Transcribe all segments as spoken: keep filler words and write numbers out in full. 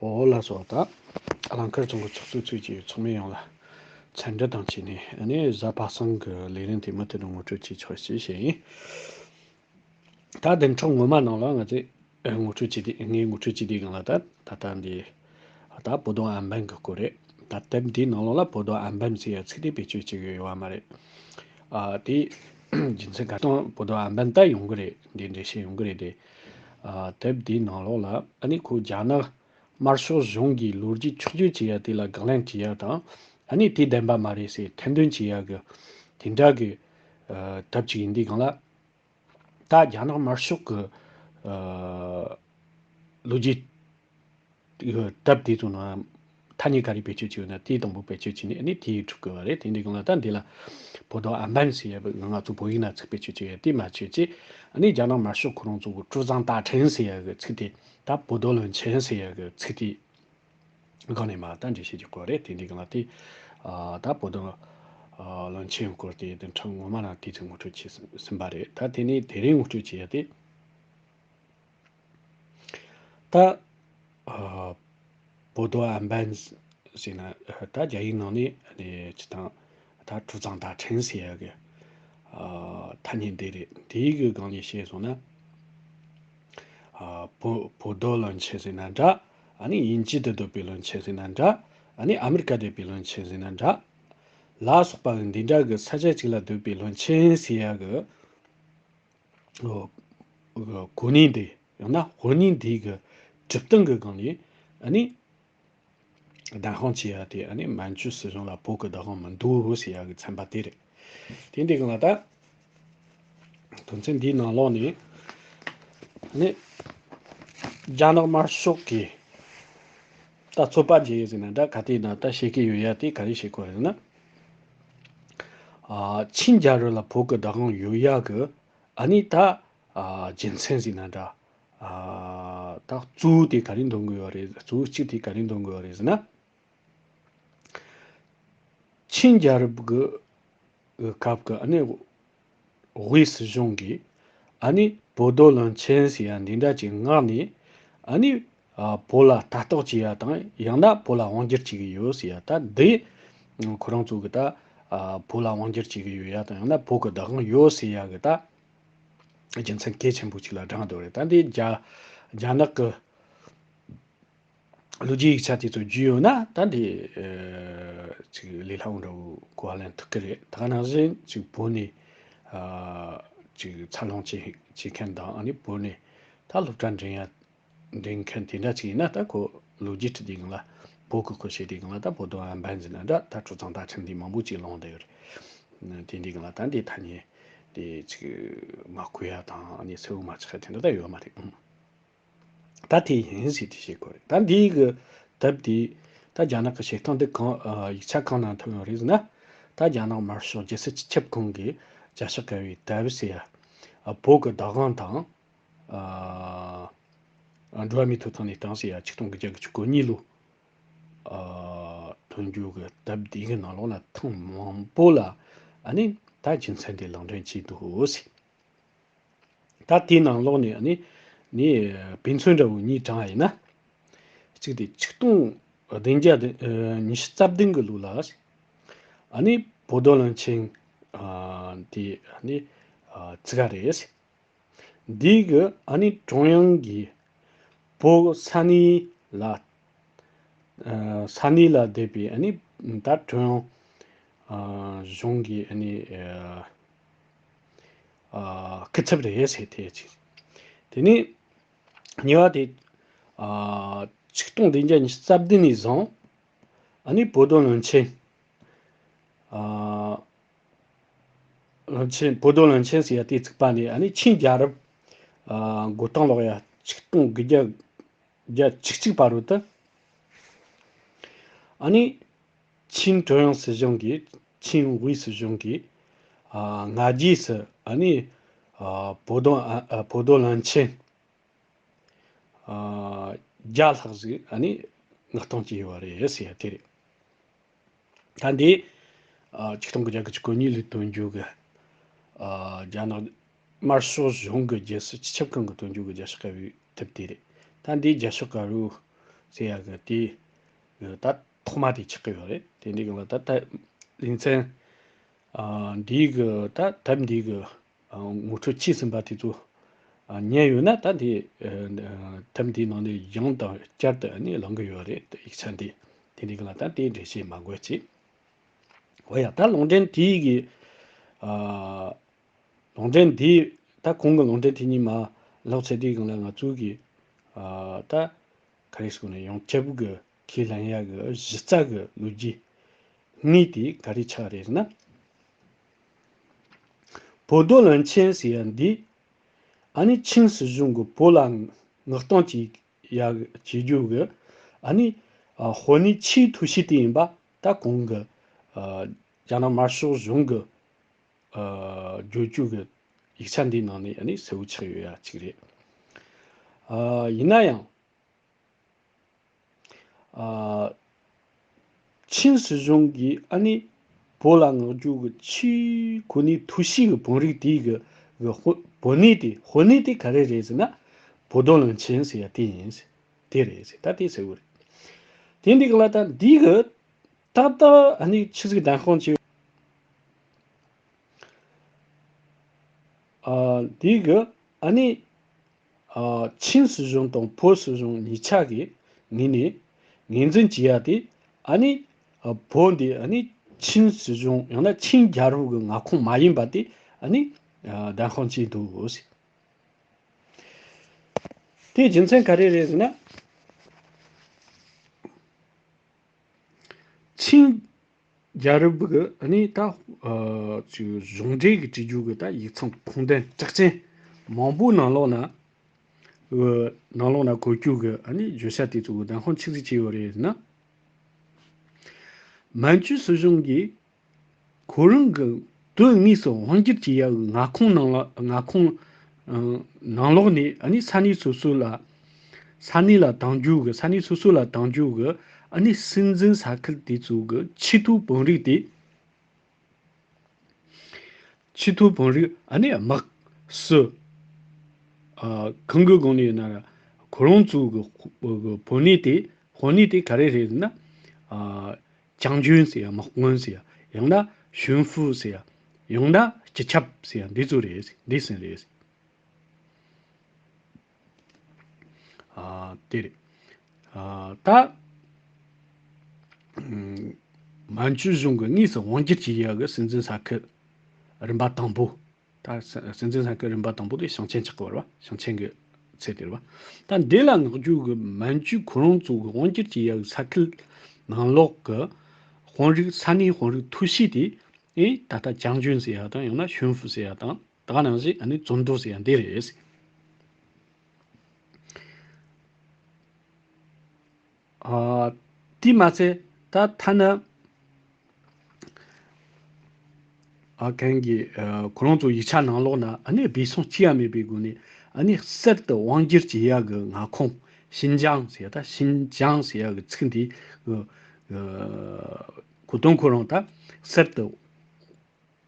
ཨོ་ལགས་སོ། ད་རླངས་དཀར་རྫོང་གི་ཚོགས་གཙོའི་ཚུལ་གྱིས་ཚོགས་མི་ཡོངས་ལ་འཚམས་འདྲི་དང་བཅས་ནས་ཨ་ནི་གཟའ་པ་སངས་ཀྱི་ལས་རིམ་དེ་མུ་མཐུད་དུ་ངོ་སྤྲོད་བྱེད་ཆོག་ཅེས་བཤད་ཡིན། ད་བདུན་ཕྲག་སྔོན་མ་ནང་ལ་ང་ཚོས་ངོ་སྤྲོད་བྱས་དུས་ངས་ངོ་སྤྲོད་བྱས་དུས་སྒང་ལ་ད་ད་ལྟ་འདི་ད་བོ་དོ་ཨན་བན་གྱི་སྐོར་རེད། ད་དེབ་འདིའི་ནང་ལོགས་ལ་བོ་དོ་ཨན་བན་ཟེར་ཡ་ཚིག་དེ་བེད་སྤྱོད་བྱེད་ཀྱི་ཡོད་པ་མ་རེད། ཨ་དེ་རྒྱུ་མཚན་ག་དང་བོ་དོ་ཨན་བན་ད་ཡོང་གི་རེད། འདི་འགྲེལ་བཤད་ཡོང་གི་རེད་དེ། ཨ་དེབ་འདིའི་ནང་ལོགས་ལ་ཨ་ནི་ཁོ་རྒྱ་ནག་དམར་ཤོག་གཞུང་གིས་ལོ་རྒྱུས་འཁྱོག་བརྗོད་བྱེད་ཡ་དེ་ལ་དགག་ལན་བྱེད་ཡ་དང་། ཨ་ནི་དེ་བདེན་པ་མ་རེད་ཟེར་ཐེར་འདོན་བྱེད་ཡ་གི་དེ་འདྲ་གི་ཨ་དེབ་ཅིག་ཡིན་དུས་སྒང་ལ། ད་རྒྱ་ནག་དམར་ཤོག་གི་ཨ་ལོ་རྒྱུས་དེབ་དེ་ཚོ་ནང་ཐ་སྙད་ག་རེ་བེད་སྤྱོད་བྱས་ཡོད་ན་དེའི་དང་པོ་བེད་སྤྱོད་བྱས་ནས་ཨ་ནི་དེའི་འཁྲུག་གི་བ་རེད། དེ་འདྲའི་སྒང་ལ་ད་འདི་ལ་བོ་དོ་ཨན་བན་ཟེར་ཡ་ང་ཚོ་བོད་ཡིག་ནང་ཚིག་བེད་སྤྱོད་བྱས་ཡ་དེ་མ་བྱས་ཅེས། ཨ་ནི་རྒྱ་ནག་དམར་ཤོག་ཁོ་རང་ཚོ་གི་ཀྲུའུ་ཙང་ཏ་ཁྲེན་ཟེར་ཡ་གི་ཚིག་དེ་ད་བོ་དོ་ལོན་ཆེན་ཟེར་ཡ་གི་ཚིག་དེ། སྒང་ནས་མ་ད་འགྲེལ་བཤད་ཀྱི་སྐོར་རེད། དེ་འདྲའི་སྒང་ལ་དེ་ཨ་ད་བོ་དོ་ཨ་ལོན་ཆེན་སྐོར་དེ་བདུན་ཕྲག་སྔོན་མ་ནང་དུས་ཚོད་ངོ་སྤྲོད་བྱས་ཟིན་པ་རེད། ད་དེ་ནས་དེ་རིང་ངོ་སྤྲོད་བྱས་ཡ་དེ་ད་ཨ་བོ་དོ་ཨན་བན་ཟེར་ན་ད་རྒྱ་ཡིག་ནང་ནས་ཨ་ནི་ཅི་དང་ད་ཀྲུའུ་ཙང་ཏ་ཁྲེན་ཟེར་ཡ་གི་ཨ་ཐ་སྙད་འདི་རེད། དེའི་གི་སྒང་ནས་བཤད་སོང་ན། ཨ་བོ་བོ་དོ་ལོན་ཆེན་ཟེར་ན་འདྲ། ཨ་ནི་དབྱིན་ཇི་དུ་སྡོད་པའི་བློན་ཆེན་ཟེར་ན་འདྲ། ཨ་ནི་ཨ་མི་རི་ཀ་སྡོད་པའི་བློན་ཆེན་ཟེར་ན་འདྲ། ལ་སོགས་པ་གི་འདི་འདྲ་གི་ས་ཆ་གཅིག་ལ་སྡོད་པའི་བློན་ཆེན་ཟེར་ཡ་གི་ཨོ་གོ་གནས་འདི་ཡང་ན་དཔོན་གནས་འདི་གི་གྲུབ་སྟངས་གི་སྒང་ནས་ཨ་ནི་བདག་དབང་བྱེད་ཡ་དེ་ཨ་ནི་མན་ཇུ་སྲིད་གཞུང་ལ་བོད་ཀྱི་བདག་དབང་མི་འདུག་ཟེར་ཡ་གི་ཚན་པ་དེ་རེད། དེ་འདི་གི་ལ་ད་དོན་ཚན་འདིའི་ནང་ལོགས་ནས་ཨ་ནི་རྒྱ་ནག་དམར་ཤོག་གིས་ད་རྩོད་པ་རྒྱག་ཡས་ཟེར་ན་འདྲ་ག་དེ་ན་ད་བཤད་ཀྱི་ཡོད་ཡ་དེ་ག་རེ་བཤད་དགོས་རེད་ན། ཨ་ཆིན་རྒྱལ་རབས་ལ་བོད་ཀྱི་བདག་དབང་ཡོད་ཡ་གི་ཨ་ནི་ད་ཨ་རྒྱུ་མཚན་ཟེར་ན་འདྲ། ཨ་ད་གཙོ་བོ་དེ་ག་རེ་འདོན་དགོས་ཡོད་རེད། གཙོ་བོ་གཅིག་དེ་ག་རེ་འདོན་དགོས་ཡོད་རེད་ཟེར་ན། ཆིན་རྒྱལ་རབས་ཀྱི་སྐབས་ཀྱི་ཨ་ནི་དབུས་སྲིད་གཞུང་གིས་ཨ་ནི་བོ་དོ་ལོན་ཆེན་ཟེར་ཡ་འདི་འདྲ་ཅིག་མངགས་ནས་ཨ་ནི་ཨ་བོད་ལ་ལྟ་རྟོག་བྱེད་ཡ་དང་ཡང་ན་བོད་ལ་དབང་སྒྱུར་བྱེད་ཀྱི་ཡོད་ཟེར་ཡ། ད་འདི་ཁོ་རང་ཚོ་གི་ད་ཨ་བོད་ལ་དབང་སྒྱུར་བྱེད་ཀྱི་ཡོད་ཡ་དང་ཡང་ན་བོད་ཀྱི་བདག་དབང་ཡོད་ཟེར་ཡ་གི་ད་རྒྱུ་མཚན་གལ་ཆེན་པོ་ཅིག་ལ་བགྲངས་འདུག་རེད། ད་འདི་རྒྱ་རྒྱ་ནག་གི་ལོ་རྒྱུས་ཡིག་ཆ་དེ་ཚོ་བརྒྱུད་ཡོད་ན་ད་འདི་ཨ་ཅིག་ལས་སླ་བོ་འདྲ་བོ་གོ་བ་ལེན་ཐུབ་ཀྱི་རེད། ད་ག་ནང་བཞིན་ཅིག་བོད་ནས་ཨ་ཅིག་འཚར་ལོངས་བྱེད་བྱེད་མཁན་དང་ཨ་ནི་བོད་ནས་ད་སློབ་གྲྭ་འགྲིམ་ཡ་འགྲིམ་མཁན་དེ་འདྲ་ཅིག་ཡིན་ན་ད་ཁོ་ལོ་རྒྱུས་ཁྲིད་དུས་སྒང་ལ་བོད་ཀྱི་སྐོར་བཤད་དུས་སྒང་ལ་ད་བོ་དོ་ཨན་བན་ཟེར་ན་འདྲ། ད་ཀྲུའུ་ཙང་ད་ཁྲིམས་འདི་མང་པོ་ཅིག་ལོངས་བསྡད་ཡོད་རེད། དེ་འདི་སྒང་ལ་ད་འདི་ཐ་སྙད་དེ་ཅིག་མ་གོ་ཡ་དང་ཨ་ནི་གསལ་བོ་མ་ཆགས་དེ་འདྲ་ད་ཡོད་མ་རེད། ད་དེ་ཡིན་ཟེར་དེ་བཤད་དགོས་རེད། ད་འདིའི་གི་དེབ་དེ་ད་རྒྱ་ནག་གི་བཤད་སྟངས་དེ་གང་ཨ་ཡིག་ཆ་གང་ནང་ཐོན་ཡོད་རེད་ཟེར་ན། ད་རྒྱ་ནག་དམར་ཤོག་རྒྱལ་སྲིད་སྤྱི་ཁྱབ་ཁང་གིས་རྒྱལ་སྤྱི་དགའ་བའི་དེབ་ཟེར་ཡ། ཨ་བོད་ཀྱི་བདག་དབང་དང་ཨ་འགྲོ་བ་མིའི་ཐོབ་ཐང་གནས་སྟངས་ཟེར་ཡ་ཆིག་སྟོང་དགུ་བརྒྱ་དགུ་བཅུ་གོ་གཉིས་ལོ་ཨ་ཐོན་རྒྱུ་གི་དེབ་འདི་གི་ནང་ལོགས་ལ་ཐེངས་མང་པོ་ལ་ཨ་ནི་ད་རྒྱུ་མཚན་དེ་ལག་འདྲེན་བྱས་འདུག་ཟེར། ད་དེའི་ནང་ལོགས་ནས་ནི་ནི་དཔེ་མཚོན་འདྲ་བོ་གཉིས་དྲངས་ཡིན་ན། གཅིག་དེ་ཆིག་སྟོང་བདུན་བརྒྱ་ཉི་ཤུ་རྩ་བདུན་གི་ལོ་ལ་ཨ་ནི་བོ་དོ་ལོན་ཆེན་དེ་ནི་བཙུགས་པ་རེད། འདི་གི་ཨ་ནི་ཀྲུང་དབྱང་གིས་བོད་ས་གནས་ལ་ས་གནས་ལ་བསྡད་པའི་ཨ་ནི་ད་ཀྲུང་དབྱང་གཞུང་གི་ཨ་ནི་སྐུ་ཚབ་རེད་ཟེར་དེ་ཅིག་དེ་ནས་གཉིས་པ་དེ་ཆིག་སྟོང་བདུན་བརྒྱ་ཉི་ཤུ་རྩ་བདུན་ནས་བཟུང་ཨ་ནི་བོ་དོ་ལོན་ཆེན་ལོན་ཆེན་བོ་དོ་ལོན་ཆེན་ཟེར་ཡ་དེ་བཙུགས་པ་ནས་ཨ་ནི་ཆིན་རྒྱལ་རབས་འགོ་སྟངས་ལོག་ཡ་ཆིག་སྟོང་དགུ་བརྒྱ་བརྒྱད་ཅུ་གཅིག་བར་དུ་ཨ་ནི་ཆིན་ཀྲུང་དབྱང་སྲིད་གཞུང་གིས་ཆིན་དབུས་སྲིད་གཞུང་གིས་ཨ་སྔ་རྗེས་སུ་ཨ་ནི་ཨ་བོ་དོ་ཨ་ཨ་བོ་དོ་ལོན་ཆེན་ཨ་བརྒྱ་ལྷག་ཟིག་ཨ་ནི་མངགས་གཏོང་བྱས་ཡོད་རེད་ཟེར་ཡ་དེ་རེད། ད་འདི་ཨ་ཆིག་སྟོང་དགུ་བརྒྱ་དགུ་བཅུ་གོ་གཉིས་ལོའི་དོན་བརྗོད་གི་ཨ་རྒྱ་ནག་དམར་ཤོག་གཞུང་གི་རྒྱལ་སྲིད་སྤྱི་ཁྱབ་ཁང་གི་དོན་བརྗོད་གི་རྒྱལ་སྤྱི་དགའ་བའི་དེབ་དེ་རེད། ད་འདི་རྒྱལ་སྤྱི་དགའ་བའི་ ཟེར་ཡག་གི་དེ་ད་ཐོག་མ་དེ་ཆགས་ཀྱི་ཡོད་རེད། དེ་འདྲའི་སྒང་ལ་ད་ད་ལེ་ཚན་འདིའི་གི་ད་དེབ་འདིའི་གི་ངོ་སྤྲོད་བྱས་ཟིན་པ་དེ་ཚོ་ཉན་ཡོད་ན། ད་འདི་དེབ་འདིའི་ནང་ནས་ཡང་དང་བསྐྱར་དུ་ནི་གླེང་གི་ཡོད་རེད། ཡིག་ཆ་འདི་དེ་འདྲའི་སྒང་ལ་ད་དེ་འགྲེལ་བཤད་མ་དགོས་ཅིག་འོ་ཡ། ད་ལུང་འདྲེན་དེའི་གི་ཨ། ལུང་འདྲེན་འདི་ད་གོང་གི་ལུང་འདྲེན་དེ་གཉིས་མ་ལོག་ཚེ་དེའི་སྒང་ལ་ང་ཚོའི་གི་ཨ། ད་ག་རེ་ཟེར་ནས་ཡང་ཁྱབ་གི་ཁས་ལེན་ཡག་གི་གཞི་རྩ་གི་ལོ་རྒྱུས་དངོས་དེ་ག་རེ་ཆགས་རེད་ཟེར་ན། 博多论剑 ཟེར་ཡ་འདི་ཨ་ནི་ཆིན་སྲིད་གཞུང་གི་བོད་ལ་མངགས་གཏོང་བྱེད་ཡག་བྱེད་རྒྱུ་གི་ཨ་ནི་ཨ། དཔོན་གནས་ཆེས་མཐོ་ཤོས་དེ་ཡིན་པ། ད་གོང་གི་ཨ། རྒྱ་ནག་དམར་ཤོག་གཞུང་གི་ཨ། བརྗོད་རྒྱུ་གི་ཡིག་ཆ་འདིའི་ནང་ནས་ཨ་ནི་གསལ་བོ་ཆགས་ཡོད་ཡ་གཅིག་རེད། ཨ། ཡིན་ན་ཡང་ཨ། ཆིན་སྲིད་གཞུང་གིས་ཨ་ནི་བོད་ལ་མངགས་རྒྱུ་གི་ཆེས་གོ་གནས་མཐོ་ཤོས་ཀྱི་དཔོན་རིགས་དེའི་གི་གི་དཔོན་དཔོན་གནས་དེ་དཔོན་གནས་དེ་ག་རེ་རེད་ཟེར་ན། 博多论剑 ཟེར་ཡ་དེ་ཡིན་ཟེར། དེ་རེད་ཟེར། ད་དེ་གསལ་བོ་རེད། དེ་འདི་གི་ལ་ད་འདི་གི་ཏག་ཏག་ཨ་ནི་ཆི་ཟིག་བདེན་དཔང་བྱེད། ཨ། འདི་གི་ཨ་ནི་ཨ། ཆིན་སྲིད་གཞུང་དང་བོད་སྲིད་གཞུང་གཉིས་ཆ་གི་ངོས་ནས་ངོས་འཛིན་བྱེད་ཡ་དེ་ཨ་ནི་ཨ། བོད་འདི་ཨ་ནི་ཆིན་སྲིད་གཞུང་ཡང་ན་ཆིན་རྒྱལ་རབས་ཀྱི་མངའ་ཁོངས་མ་ཡིན་པ་དེ་ཨ་ནི་ཨ། བདེན་དཔང་བྱས་འདུག་ཟེར། དེའི་རྒྱུ་མཚན་ག་རེ་རེད་ཟེར་ན། ཆིན་རྒྱལ་རབས་ཀྱི་ཨ་ནི་ད་ཨ་ཅིག་གཞུང་འབྲེལ་གྱི་བྲིས་རྒྱུ་གི་ད་ཡིག་ཚང་ཁུངས་ལྡན་གྲགས་ཅན་མང་པོའི་ནང་ལོགས་ན། ཨ། ནང་ལོགས་ན་གོ་རྒྱུ་གི་ཨ་ནི་བརྗོད་བྱ་དེ་ཚོ་གི་བདེན་དཔང་ཆི་ཟིག་བྱས་ཡོད་རེད་ཟེར་ན། མན་ཇུ་སྲིད་གཞུང་གིས་ཁོ་རང་གི་དོན་དངོས་སུ་དབང་སྒྱུར་བྱེད་ཡག་གི་མངའ་ཁོངས་ནང་ལ་མངའ་ཁོངས་ཨ་ནང་ལོགས་ནས་ཨ་ནི་ས་གནས་སོ་སོ་ལ་ས་གནས་ལ་དང་རྒྱུ་གི་ས་གནས་སོ་སོ་ལ་དང་རྒྱུ་གི་ཨ་ནི་སྲིད་འཛིན་ས་ཁུལ་དེ་ཚོ་གི་ཆེས་མཐོའི་དཔོན་རིགས་དེ། ཆེས་མཐོའི་དཔོན་རིགས་ཨ་ནི་དམག་སྲིད་ཨ་གང་གི་སྒང་ནས་ཡིན་ན་ར། ཁོ་རང་ཚོ་གི་གི་དཔོན་གནས་དེ་དཔོན་གནས་དེ་ག་རེ་རེད་ཟེར་ན། ཨ། 将军 ཟེར་ཡ། དམག་དཔོན་ཟེར་ཡ། ཡང་ན་巡抚 ཟེར་ཡ། ཡང་ན་སྤྱི་ཁྱབ་ཟེར་ཡ། འདི་ཚོ་རེད། འདི་ཟིན་རེད། ཨ། དེ་རེད། ཨ། ད་ཨམ། མན་ཇུ་གཞུང་གི་དངོས་སུ་དབང་སྒྱུར་བྱེད་ཡག་གི་སྲིད་འཛིན་ས་ཁུལ་རིམ་པ་དང་པོ། ད་སྲིད་འཛིན་ས་ཁུལ་རིམ་པ་དང་པོ་དེ་ཞིང་ཆེན་ཆགས་ཀྱི་རེད་པ། ཞིང་ཆེན་གྱི་ཚད་དེ་རེད་པ། ད་འདི་ལ་མངགས་རྒྱུ་གི་མན་ཇུ་ཁོ་རང་ཚོ་གི་དབང་སྒྱུར་བྱེད་ཡག་གི་ས་ཁུལ་ནང་ལོགས་ཀྱི་དཔོན་རིགས་ས་གནས་དཔོན་རིགས་མཐོ་ཤོས་དེ་ཨེ་ད་ལྟ་将军 ཟེར་ཡ་དང་། ཡང་ན་巡抚 ཟེར་ཡ་དང་། ད་ག་ནང་བཞིན་ཨ་ནི་总督 ཟེར་ཡ་འདི་རེད། ཨ། དེས་མ་ཚད་ད་ཐ་ན་ཨ་གན་གྱི་ཨ་ཁོ་རང་ཚོ་ཡིག་ཆ་ནང་ལོགས་ན་ཨ་ནི་སྦས་གསང་གཅིག་ཡང་མེད་པའི་སྒོ་ནས་ཨ་ནི་གསར་དུ་དབང་སྒྱུར་བྱེད་ཡག་གི་མངའ་ཁོངས་ཤིན་ཅང་ཟེར་ཡ། ད་ཤིན་ཅང་ཟེར་ཡག་གི་ཚིག་འདི་གོ་དོན་ཁོ་རང་ད་གསར་དུ་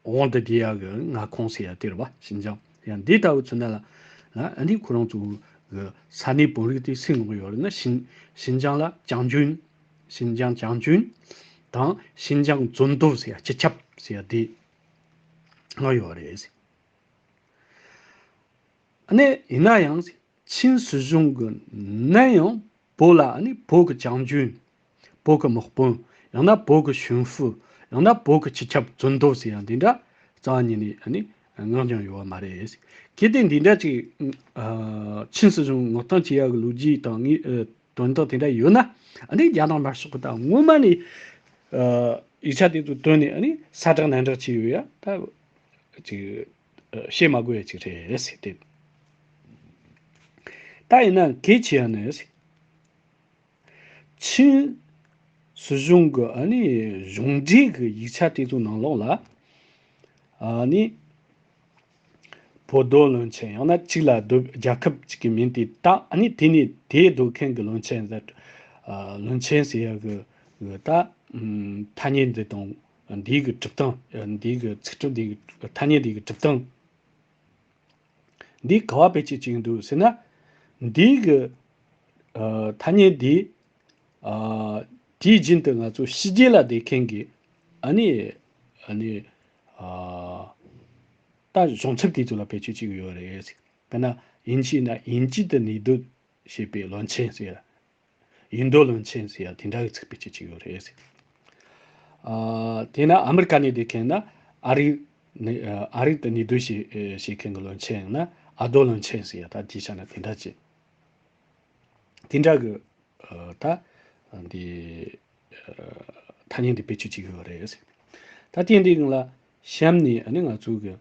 དབང་དུ་བསྡུ་ཡག་གི་མངའ་ཁོངས་ཟེར་ཡ་དེ་རེད་པ། ཤིན་ཅང་། ཡང་འདི་ལྟ་བུ་ཚོ་ན་ལ་ལ་ཨ་ནི་ཁོ་རང་ཚོ་གི་ས་གནས་དཔོན་རིགས་དེ་སུས་མངགས་ཡོད་རེད་ན། ཤིན་ཤིན་ཅང་ལ་将军། 新疆将军 དང་ཤིན་ཅང་总督 ཟེར་ཡ། སྤྱི་ཁྱབ་ཟེར་ཡ་དེ་མངགས་ཡོད་རེད། ཨ་ནི་ཡིན་ན་ཡང་ཆིན་སྲིད་གཞུང་གི་ནམ་ཡང་བོད་ལ་ཨ་ནི་བོད་ཀྱི་将军། བོད་ཀྱི་དམག་དཔོན། ཡང་ན་བོད་ཀྱི巡抚། ཡང་ན་བོད་ཀྱི་སྤྱི་ཁྱབ་总督 ཟེར་ཡ་འདི་འདྲ་རྩ་བ་ཉིད་ནས་ཨ་ནི་མངགས་མྱོང་ཡོད་པ་མ་རེད། གལ་ཏེ་འདི་འདྲ་ཅིག་ཨ་ཆིན་སྲིད་གཞུང་མངགས་གཏོང་བྱེད་ཡག་གི་ལོ་རྒྱུས་དང་ངས་ཨ་དོན་དག་དེ་འདྲ་ཡོད་ན། ཨ་ནི་རྒྱ་ནག་དམར་ཤོག་གི་ད་སྔོན་མ་ནས་ཨ་ཡིག་ཆ་དེ་ཚོ་བཏོན་ནས་ཨ་ནི་ས་དྲག་ནན་དྲག་བྱས་ཡོད་ཡ། ད་ཅིག་ཨ་བཤད་མ་དགོས་ཡ་ཅིག་རེད་ཟེར་ཏེ། ད་ཡིན་ན་གལ་ཆེ་ཡ་ནི། ཆིན་སྲིད་གཞུང་གི་ཨ་ནི་གཞུང་འབྲེལ་གྱི་ཡིག་ཆ་དེ་ཚོའི་ནང་ལོགས་ལ་ཨ་ནི་博多论剑 ཡང་ན་གཅིག་ལ་སྡོད། རྒྱལ་ཁབ་གཅིག་གི་མིང་དེ་ད་ཨ་ནི་དེ་ནས་དེ་སྡོད་མཁན་གྱི་论剑 ཟེར། ཨ་论剑 ཟེར་ཡ་གི་གི་ད་ཨམ་ཐ་སྙད་འདི་དང་འདིའི་གི་གྲུབ་སྟངས། འདིའི་གི་ཚིག་གྲུབ་འདིའི་གི་ཐ་སྙད་འདིའི་གི་གྲུབ་སྟངས། འདི་ག་བ་བེད་སྤྱོད་བྱེད་ཀྱི་འདུག་ཟེར་ན། འདིའི་གི་ཨ་ཐ་སྙད་འདི་ ཨ་དེའི་རྒྱུན་དུ་ང་ཚོ་ཕྱི་རྒྱལ་ལ་བསྡད་མཁན་གྱི་ཨ་ནི་ཨ་ནི་ཨ་ད་གཞུང་ཚབ་དེ་ཚོ་ལ་བེད་སྤྱོད་བྱེད་ཀྱི་ཡོད་རེད། དཔེར་ན་དབྱིན་ཇི་ན་དབྱིན་ཇི་དུ་གནས་སྡོད་བྱེད་པའི་བློན་ཆེན་ཟེར་ཡ། ཡིན་མདོ་བློན་ཆེན་ཟེར་ཡ་དེ་འདྲ་གི་ཚིག་བེད་སྤྱོད་བྱེད་ཀྱི་ཡོད་རེད། ཨ་དེས་ན་ཨ་མི་རི་ཀ་ནས་བསྡད་མཁན་ན་ཨ་རིག་ནས་ཨ་རིག་ཏུ་གནས་སྡོད་བྱེད་བྱེད་མཁན་གྱི་བློན་ཆེན་ཡང་ན་ཨ་མདོ་བློན་ཆེན་ཟེར་ཡ་ད་དེའི་ཆ་ནས་དེ་འདྲ་ཅིག་དེ་འདྲ་གི་ཨ་ད་འདི་ཨ་ཐ་སྙད་འདི་བེད་སྤྱོད་བྱེད་ཀྱི་ཡོད་རེད། ད་དེ་འདི་ལ་གཤམ་ནས་ཨ་ནི་ང་ཚོ་གི་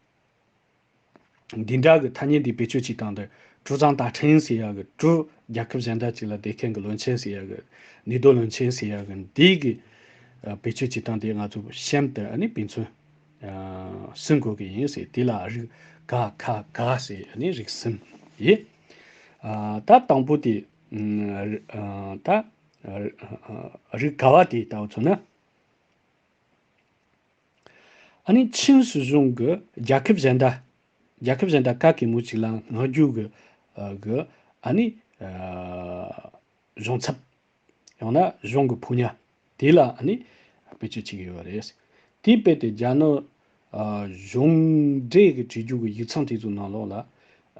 འདི་འདྲ་གི་ཐ་སྙད་འདི་བེད་སྤྱོད་བྱེད་སྟངས་དེ་ཀྲུའུ་ཙང་ཏ་ཁྲེན་ཟེར་ཡག་གི་ཀྲུའུ་རྒྱལ་ཁབ་གཞན་དག་ཅིག་ལ་བསྡད་མཁན་གྱི་བློན་ཆེན་ཟེར་ཡག་གི་ནེ་ཏོ་བློན་ཆེན་ཟེར་ཡག་གི་འདི་གི་ཨ་བེད་སྤྱོད་བྱེད་སྟངས་དེ་ང་ཚོ་གཤམ་དུ་ཨ་ནི་དཔེ་མཚོན་ཨ་གསུམ་འགོད་གི་ཡིན་ཟེར། དེ་ལ་རིགས་ག་ཁ་ག་ཟེར་ཨ་ནི་རིགས་གསུམ་ཡིན། ཨ་ད་དང་པོ་དེ་ཨ་ད་ཨ་རིགས་ག་བ་དེ་ལྟ་བུ་མཚོན་ན། ཨ་ནི་ཆིངས་སྲིད་གཞུང་གི་རྒྱལ་ཁབ་གཞན་དག་རྒྱལ་ཁབ་གཞན་དག་ག་གེ་མོ་ཅིག་ལ་མངའ་རྒྱུ་གི་ཨ་གི་ཨ་ནི་ཨ་གཞུང་ཚབ་ཡང་ན་གཞུང་གི་ཕོ་ཉ་དེ་ལ་ཨ་ནི་བེད་སྤྱོད་བྱེད་ཀྱི་ཡོད་རེད། དེའི་དཔེ་དེ་རྒྱ་ནག་ཨ་གཞུང་འབྲེལ་གྱི་བྲིས་རྒྱུ་གི་ཡིག་ཚང་དེ་ཚོའི་ནང་ལོགས་ལ་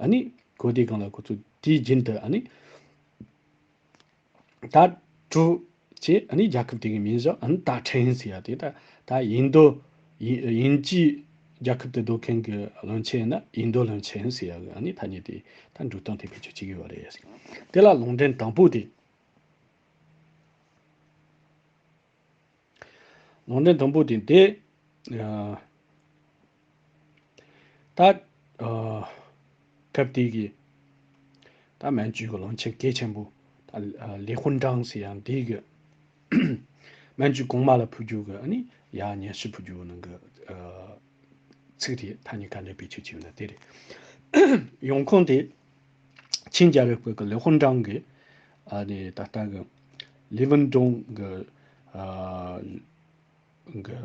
ཨ་ནི་གོ་དེ་གང་ལ་ཁོ་ཚོ་དེའི་རྒྱུན་དུ་ཨ་ནི། ད་ཀྲུའུ་ཅེས་ཨ་ནི་རྒྱལ་ཁབ་དེ་གའི་མིང་བཞག་ཨ་ནི་ཏ་ཁྲེན་ཟེར་ཡ་དེ་ད་ད་ཡིན་མདོ་ཡིན་དབྱིན་ཇིའི་རྒྱལ་ཁབ་ཏུ་སྡོད་མཁན་གྱི་བློན་ཆེན་ན་ཡིན་མདོ་བློན་ཆེན་ཟེར་ཡ་གི་ཨ་ནི་ཐ་སྙད་དེ་ད་འགྲོ་སྟངས་དེ་བེད་སྤྱོད་བྱེད་ཀྱི་ཡོད་རེད། དེ་ལ་ལུང་འདྲེན་དང་པོ་དེ། ལུང་འདྲེན་དང་པོ་དེ་འདི་ཨ་ད་ཨ་སྐབས་དེ་གི་ད་མན་ཇུའི་གི་བློན་ཆེན་གལ་ཆེན་པོ་ད་ཨ་ལི་ཧུན་ཀྲང་ཟེར་ཡང་འདི་གི་མན་ཇུ་གོང་མ་ལ་ཕུལ་རྒྱུ་གི་ཨ་ནི་ཡ་སྙན་ཞུ་ཕུལ་རྒྱུ་ནང་གི་ཨ་ཚིག་དེ་ཐ་སྙད་ག་འདྲ་བེད་སྤྱོད་བྱས་ཡོད་ན་དེ་རེད། ཡོང་ཁུངས་དེ་ཆིང་རྒྱལ་རབས་སྐབས་ཀྱི་ལི་ཧུན་ཀྲང་གི་ཨ་ནི་ད་ལྟ་གི་ལི་ཝུན་ཀྲུང་གི་ཨ་གི་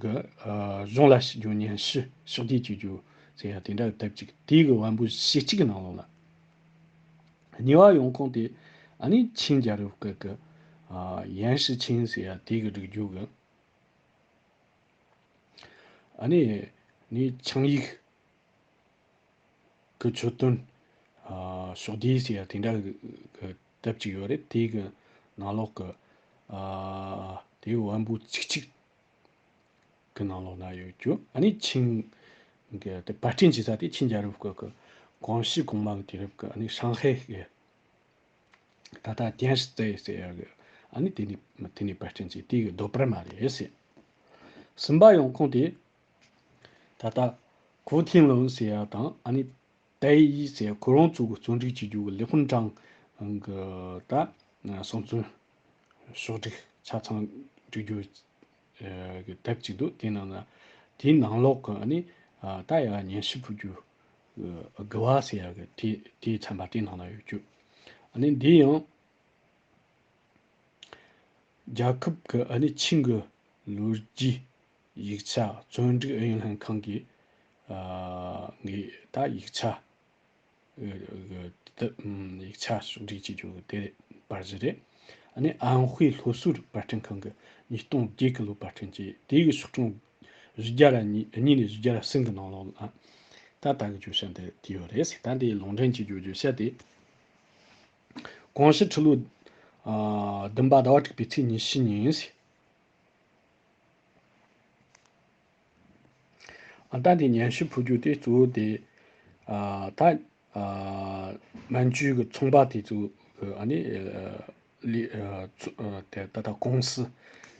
གི་ཨ་གཞུང་ལ་ཞུ་རྒྱུ་སྙན་ཞུ་ཕྱོགས་བསྡུས་བྱེད་རྒྱུ་ཟེར་ཡ་དེ་འདྲ་གི་དེབ་ཅིག་དེའི་གི་དབང་པོ་ཞེ་གཅིག་གི་ནང་ལོགས་ལ། གཉིས་པ་ཡོང་ཁུངས་དེ་ཨ་ནི་ཆིང་རྒྱལ་རབས་སྐབས་ཀྱི་ཨ་ཡན་ཧྲི་ཆིང་ཟེར་ཡ་དེ་གི་སྒྲིག་རྒྱུ་གི་ཨ་ནི་ནི་ཆིང་ཡིག་གི་མཆོད་དོན་ཨ་ཕྱོགས་བསྡུས་ཟེར་ཡ་དེ་འདྲ་གི་དེབ་ཅིག་ཡོད་རེད། དེ་གི་ནང་ལོགས་ཀྱི་ཨ་དེའི་དབང་པོ་གཅིག་གཅིག་གི་ནང་ལོགས་ན་ཡོད་རྒྱུ། ཨ་ནི་ཆིང་གི་དེ་པར་སྐྲུན་བྱེད་ས་དེ་ཆིང་རྒྱལ་རབས་སྐབས་ཀྱི་ཀོང་ཞི་གོང་མ་གི་དུས་རབས་ཀྱི་ཨ་ནི་ཧྲང་ཧའེ་གི་ད་ལྟ་ཏེན་ཧྲི་ཙེ་ཟེར་ཡ་གི་ཨ་ནི་དེ་ནི་དེ་ནི་པར་སྐྲུན་བྱས་དེ་གི་ལྡོག་པར་མ་རེད་ཟེར། གསུམ་པ་ཡོང་ཁུངས་དེ་ད་ལྟ་གུའུ་ཐིང་ལུན་ཟེར་ཡ་དང་ཨ་ནི་ཏའེ་ཡི་ཟེར་ཁོ་རང་ཚོ་གི་བརྩོན་འགྲུས་བྱེད་རྒྱུ་གི་ལི་ཧུན་ཀྲང་གི་ད་གསུང་རྩོམ་ཕྱོགས་སྒྲིག་ཆ་ཚང་སྒྲིག་རྒྱུ་གི་དེབ་ཅིག་འདུག་དེའི་ནང་ན་དེའི་ནང་ལོགས་ཀྱི་ཨ་ནི་ད་ཡ་སྙན་ཞུ་ཕུལ་རྒྱུ་དགུ་བ་ཟེར་ཡ་གི་དེ་དེའི་ཚན་པ་དེའི་ནང་ན་ཡོད་རྒྱུ། ཨ་ནི་འདི་ཡང་རྒྱལ་ཁབ་ཀྱི་ཨ་ནི་ཆིང་གི་ལོ་རྒྱུས་ཡིག་ཆ་བརྩོན་འགྲུས་ཨུ་ཡོན་ལྷན་ཁང་གིས་ཨ་ངས་ད་ཡིག་ཆ་ཡིག་ཆ་ཕྱོགས་སྒྲིག་བྱེད་རྒྱུ་དེ་པར་གཞི་རེད། ཨ་ནི་ཨན་ཧུའེ་སློབ་གསོའི་པར་སྐྲུན་ཁང་གིས་ཉིས་སྟོང་བརྒྱད་ཀྱི་ལོ་པར་སྐྲུན་བྱས། དེ་གི་ཤོག་གྲངས་བཞི་བརྒྱ་ར་གཉིས་གཉིས་ནས་བཞི་བརྒྱ་ར་གསུམ་གི་ནང་ལོགས་ལ་ད་ལྟ་གི་བརྗོད་བྱ་འདི་དེ་ཡོད་རེད། ད་འདི་ལུང་འདྲེན་བྱེད་རྒྱུ་བརྗོད་བྱ་དེ་ཀོང་ཞི་ཁྲི་ལོ་ཨ་བདུན་པ་ཟླ་བ་དྲུག་པའི་ཚེས་ཉི་ཤུ་ཉིན། ཨ་ད་དེ་སྙན་ཞུ་ཕུལ་རྒྱུ་དེ་གཙོ་བོ་དེ་ཨ་ད་ཨ་མན་ཇུའི་གི་ཚོང་པ་དེ་ཚོ་གི་ཨ་ནི་ཨ་ལི་ཨ་ཚོ་ཨ་དེ་ད་ལྟ་ཀུང་སི་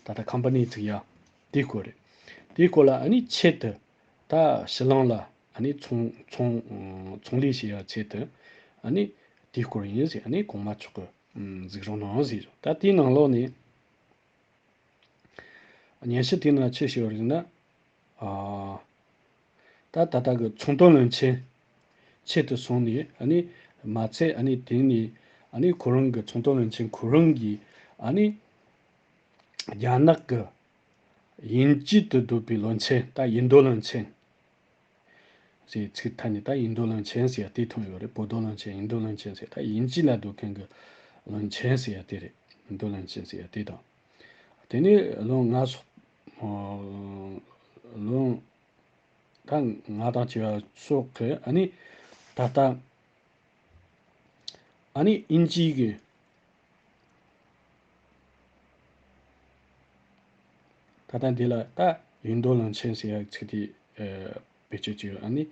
ད་ལྟ་ཁམ་པ་ནི་ཚིག་ཡ་དེའི་སྐོར་རེད། དེའི་སྐོར་ལ་ཨ་ནི་ཆེད་དུ་ད་ཕྱི་གླིང་ལ་ཨ་ནི་ཚོང་ཚོང་ཚོང་ལས་བྱེད་ཡ་ཆེད་དུ་ཨ་ནི་དེའི་སྐོར་ཡིན་ཟེར། ཨ་ནི་གོང་མ་མཆོག་གི་གཟིགས་རོགས་གནང་ཟེར། ད་དེའི་ནང་ལོགས་ནས། སྙན་ཞུ་དེའི་ནང་ཆེ་ཞུ་བ་ཡིན་ན། ཨ་ད་ད་ལྟ་གི་ཚོང་དོན་བློན་ཆེན་ཆེད་དུ་སོང་ནས་ཨ་ནི་མ་ཚད་ཨ་ནི་དེ་ནས་ཨ་ནི་ཁོ་རང་གི་ཚོང་དོན་བློན་ཆེན་ཁོ་རང་གིས་ཨ་ནི་རྒྱ་ནག་གི་དབྱིན་ཇི་དུ་སྡོད་པའི་བློན་ཆེན་ད་ཡིན་མདོ་བློན་ཆེན། ཟེར་ཚིག་ཐ་སྙད་ད་ཡིན་མདོ་བློན་ཆེན་ཟེར་ཡ་དེ་ཐོན་ཡོད་རེད། བོད་མདོ་བློན་ཆེན་ཡིན་མདོ་བློན་ཆེན་ཟེར་ད་དབྱིན་ཇི་ལ་སྡོད་མཁན་གྱི་ བློན་ཆེན་ཟེར་ཡ་དེ་རེད། ཡིན་རྡོ་བློན་ཆེན་ཟེར་ཡ་དེ་དང་། དེ་ནས་བློན་ང་སོགས་ཨ་བློན་ད་ང་དང་བཅས་པ་སོགས་ཀྱི་ཨ་ནི་ད་ལྟ་ཨ་ནི་དབྱིན་ཇིའི་གི་ད་ལྟ་འདི་ལ་ད་ཡིན་རྡོ་བློན་ཆེན་ཟེར་ཡ་ཚིག་དེ་ཨ་བེད་སྤྱོད་བྱས་ཡོད། ཨ་ནི་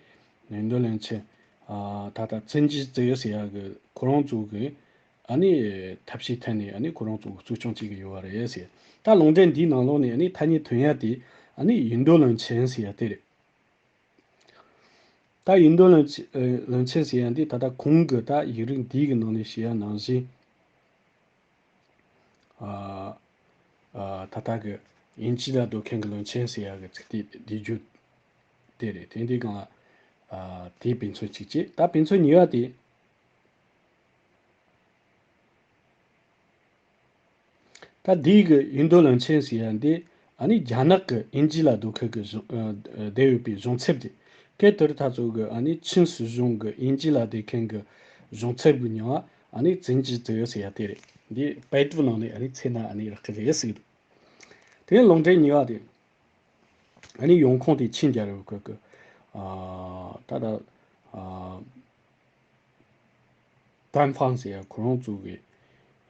ཡིན་རྡོ་བློན་ཆེན་ཨ་ད་ལྟ་བཙན་གྱི་ཙི་ཡི་ཟེར་ཡ་གི་ཁོ་རང་ཚོ་གི་ཨ་ནི་ཐབས་ཤེས་ཐད་ནས་ཨ་ནི་ཁོ་རང་ཚོ་གི་གཙོ་སྐྱོང་བྱེད་ཀྱི་ཡོད་པ་རེད་ཟེར། ད་ལུང་འདྲེན་འདིའི་ནང་ལོགས་ནས་ཨ་ནི་ཐ་སྙད་ཐོན་ཡ་དེ་ཨ་ནི་ཡིན་རྡོ་བློན་ཆེན་ཟེར་ཡ་དེ་རེད། ད་ཡིན་རྡོ་བློན་ཆེ- ཨ་བློན་ཆེན་ཟེར་ཡ་འདི་ད་ལྟ་གོང་གི་ད་ཡིག་རིགས་འདིའི་གི་ནང་ནས་བཤད་ཡ་ནང་བཞིན། ཨ་ཨ་ད་ལྟ་གི་དབྱིན་ཇི་ལ་སྡོད་མཁན་གི་བློན་ཆེན་ཟེར་ཡ་གི་ཚིག་དེ་འདི་བརྗོད་དེ་རེད། དེ་འདི་སྒང་ལ་ཨ་དེའི་དཔེ་མཚོན་གཅིག་བྱས། ད་དཔེ་མཚོན་གཉིས་པ་དེ། ད་འདིའི་གི་ཡིན་རྡོ་བློན་ཆེན་ཟེར་ཡ་འདི་ཨ་ནི་རྒྱ་ནག་གི་དབྱིན་ཇི་ལ་སྡོད་མཁན་གི་གཞུང་ཨ་ཨ་བསྡད་ཡོད་པའི་གཞུང་ཚབ་དེ། སྐབས་དེར་ད་ཚོ་གི་ཨ་ནི་ཆིན་སྲིད་གཞུང་གི་དབྱིན་ཇི་ལ་བསྡད་མཁན་གི་གཞུང་ཚབ་གི་མྱིང་ང་ཨ་ནི་བཙན་གྱི་ཙི་ཡི་ཟེར་ཡ་དེ་རེད། འདི་པའེ་ཏུའུ་ནང་ནས་ཨ་ནི་བཙལ་ན་ཨ་ནི་རག་གི་རེད་ཟེར་གི་འདུག་དེ་ནས་ལུང་འདྲེན་གཉིས་པ་དེ། ཨ་ནི་ཡོང་ཁུངས་དེ་ཆིན་རྒྱལ་རབས་སྐབས་ཀྱི་ཨ་ད་ལྟ་ཨ་ཏན་ཧྥང་ཟེར་ཡ་ཁོ་རང་ཚོ་གི་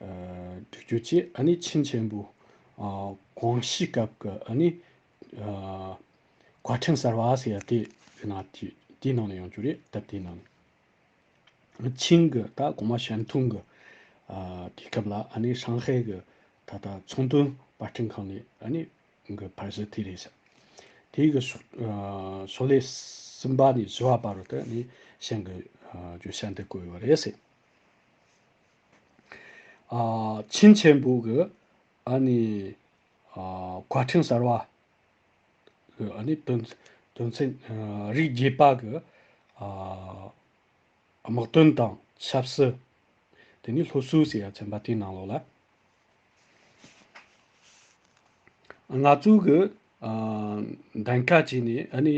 ཨ་སྒྲིག་གཞི་བྱས། ཨ་ནི་ཆིན་ཆེན་པོ་ཨ་གོང་ཞིས་སྐབས་ཀྱི་ཨ་ནི་ཨ་བཀའ་ཁྲིམས་གསར་བ་ཟེར་ཡ་དེ་དེ་ནང་དེ་དེའི་ནང་ནས་ཡོང་རྒྱུ་རེད། ད་དེའི་ནང་ནས། ཆིང་གི་ད་གོང་མ་ཞན་ཐུང་གི་ཨ་དུས་སྐབས་ལ་ཨ་ནི་ཧྲང་ཧའེ་གི་ད་ལྟ་ཚོང་དོན་པར་སྐྲུན་ཁང་ནས་ཨ་ནི་གི་པར་གཞི་དེ་རེད་ཟེར། དེ་གི་ཕྱོགས་ཨ་ཕྱོགས་ལས་གསུམ་པ་ནས་བཞི་པ་བར་དུ་ཨ་ནི་ཞན་གི་ཨ་བརྗོད་བྱ་འདི་བཀོད་ཡོད་རེད་ཟེར། ཨ་ཆིན་ཆེན་པོ་གི་ཨ་ནི་ཨ་བཀའ་ཁྲིམས་གསར་བ་གི་ཨ་ནི་དོན་དོན་ཚན་ཨ་རིགས་བརྒྱད་པ་གི་ཨ་དམག་དོན་དང་ཆབ་སྲིད། དེ་ནས་སློབ་གསོ་ཟེར་ཡ་ཚན་པ་དེའི་ནང་ལོགས་ལ། ང་ཚོ་གི་ཨ་གདན་ཁ་བྱས་ནས་ཨ་ནི་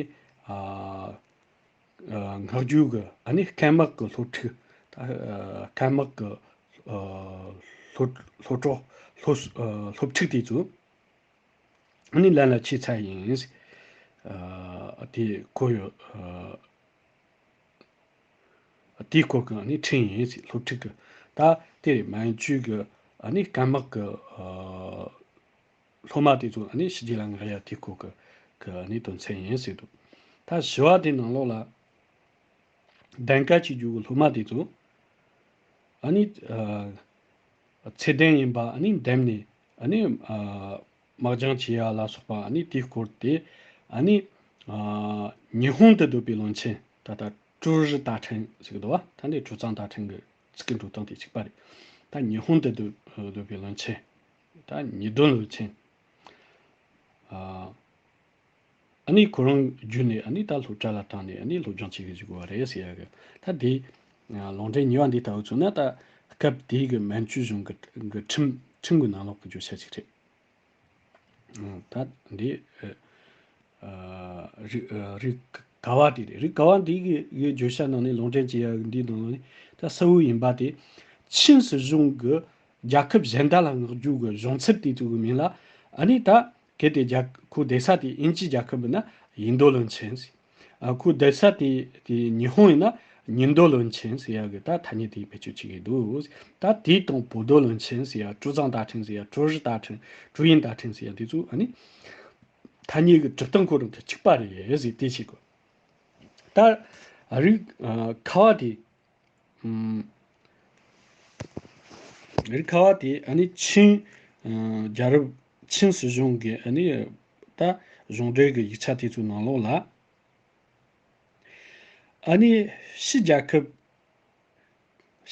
ཨ་ཨ་མངགས་རྒྱུ་གི་ཨ་ནི་སྐམ་དམག་གི་སློབ་ཕྲུག་ད་ཨ་སྐམ་དམག་གི་ཨ་སློབ་སློབ་གྲོགས་སློབ་ཨ་སློབ་ཕྲུག་དེ་ཚོ་ཨ་ནི་ལམ་ལ་ཆས་ཚར་ཡིན། ཨ་དེ་གོ་ཡོད། ཨ་དེའི་སྐོར་གྱི་ཨ་ནི་ཁྲིད་ཡིན་ཟེར། སློབ་ཁྲིད་ཀྱི་ད་དེ་མན་ཇུ་གི་ཨ་ནི་སྐམ་དམག་གི་ཨ་སློབ་མ་དེ་ཚོ་ཨ་ནི་ཕྱི་རྒྱལ་ལ་མངགས་ཡ་དེའི་སྐོར་གྱི་གི་ཨ་ནི་དོན་ཚན་ཡིན་ཟེར་འདུག་ད་བཞི་པ་དེ་ནང་ལོགས་ལ་གདན་ཁ་བྱེད་རྒྱུ་གི་སློབ་མ་དེ་ཚོ་ཨ་ནི་ཨ་ཚད་ལྡན་ཡིན་པ་ཨ་ནི་འདེམས་ནས་ཨ་ནི་ཨ་དམག་སྦྱང་བྱེད་ཡ་ལ་སོགས་པ་ཨ་ནི་དེའི་སྐོར་དེ་ཨ་ནི་ཨ་ཉི་ཧོང་དུ་སྡོད་པའི་བློན་ཆེན་ད་ལྟ་ཀྲུའུ་རི་ཏ་ཁྲེན་ཟེར་གི་འདུག་བ། ད་འདི་ཀྲུའུ་ཙང་ཏ་ཁྲེན་གི་ཚིག་གི་འགྲོ་སྟངས་དེ་གཅིག་པ་རེད། ད་ཉི་ཧོང་དུ་སྡོད་སྡོད་པའི་བློན་ཆེན། ད་ཉི་གདོན་བློན་ཆེན། ཨ་ཨ་ནི་ཁོ་རང་བརྒྱུད་ནས་ཨ་ནི་ད་སློབ་གྲྭ་ལ་བཏང་ནས་ཨ་ནི་སློབ་སྦྱོང་བྱེད་གི་བཅུག་པ་རེད་ཟེར་ཡ་གི། ད་དེ་ཨ་ལུང་འདྲེན་གཉིས་པ་འདི་ལྟ་བུ་བྱུང་ན་ད་སྐབས་དེའི་གི་མན་ཇུ་གཞུང་གི་གི་ཁྲིམས་ཁྲིམས་གི་ནང་ལོགས་གི་བརྗོད་བྱ་ཅིག་རེད། ཨ་ད་འདི་ཨ་ཨ་རིགས་ཨ་རིགས་ག་བ་དེ་རེད། རིགས་ག་བ་འདི་གི་གི་བརྗོད་བྱ་ནང་ནས་ལུང་འདྲེན་བྱེད་ཡ་འདི་ནང་ནས་ད་གསལ་བོ་ཡིན་པ་དེ་ཆིན་སྲིད་གཞུང་གི་རྒྱལ་ཁབ་གཞན་དག་ལ་མངགས་རྒྱུ་གི་གཞུང་ཚབ་དེ་ཚོ་གི་མིང་ལ་ཨ་ནི་ད་གལ་ཏེ་རྒྱལ་ཁོ་བསྡད་ས་དེ་དབྱིན་ཇིའི་རྒྱལ་ཁབ་ཡིན་ན་ཡིན་རྡོ་བློན་ཆེན་ཟེར། ཨ་ཁོ་བསྡད་ས་དེ་དེ་ཉི་ཧོང་ཡིན་ན་ཉིན་རྡོ་བློན་ཆེན་ཟེར་ཡ་གི་ད་ཐ་སྙད་དེ་བེད་སྤྱོད་བྱེད་ཀྱི་འདུག་ད་དེའི་དང་བོ་རྡོ་བློན་ཆེན་ཟེར་ཡ། ཀྲུའུ་ཙང་ཏ་ཁྲེན་ཟེར་ཡ། ཀྲུའུ་རི་ཏ་ཁྲེན། ཀྲུའུ་ཡིན་ཏ་ཁྲེན་ཟེར་ཡ་དེ་ཚོ་ཨ་ནི་ཐ་སྙད་ཀྱི་གྲུབ་སྟངས་ཁོ་རང་དང་གཅིག་པ་རེད་ཟེར་དེ་བྱེད་དགོས། ད་རིགས་ཨ་ཁ་བ་དེ། ཨམ། རིགས་ཁ་བ་དེ་ཨ་ནི་ཆིང་ཨ་རྒྱལ་རབས་ཆིང་སྲིད་གཞུང་གི་ཨ་ནི་ད་གཞུང་འབྲེལ་གྱི་ཡིག་ཆ་དེ་ཚོའི་ནང་ལོགས་ལ་ཨ་ནི་ཕྱི་རྒྱལ་ཁབ་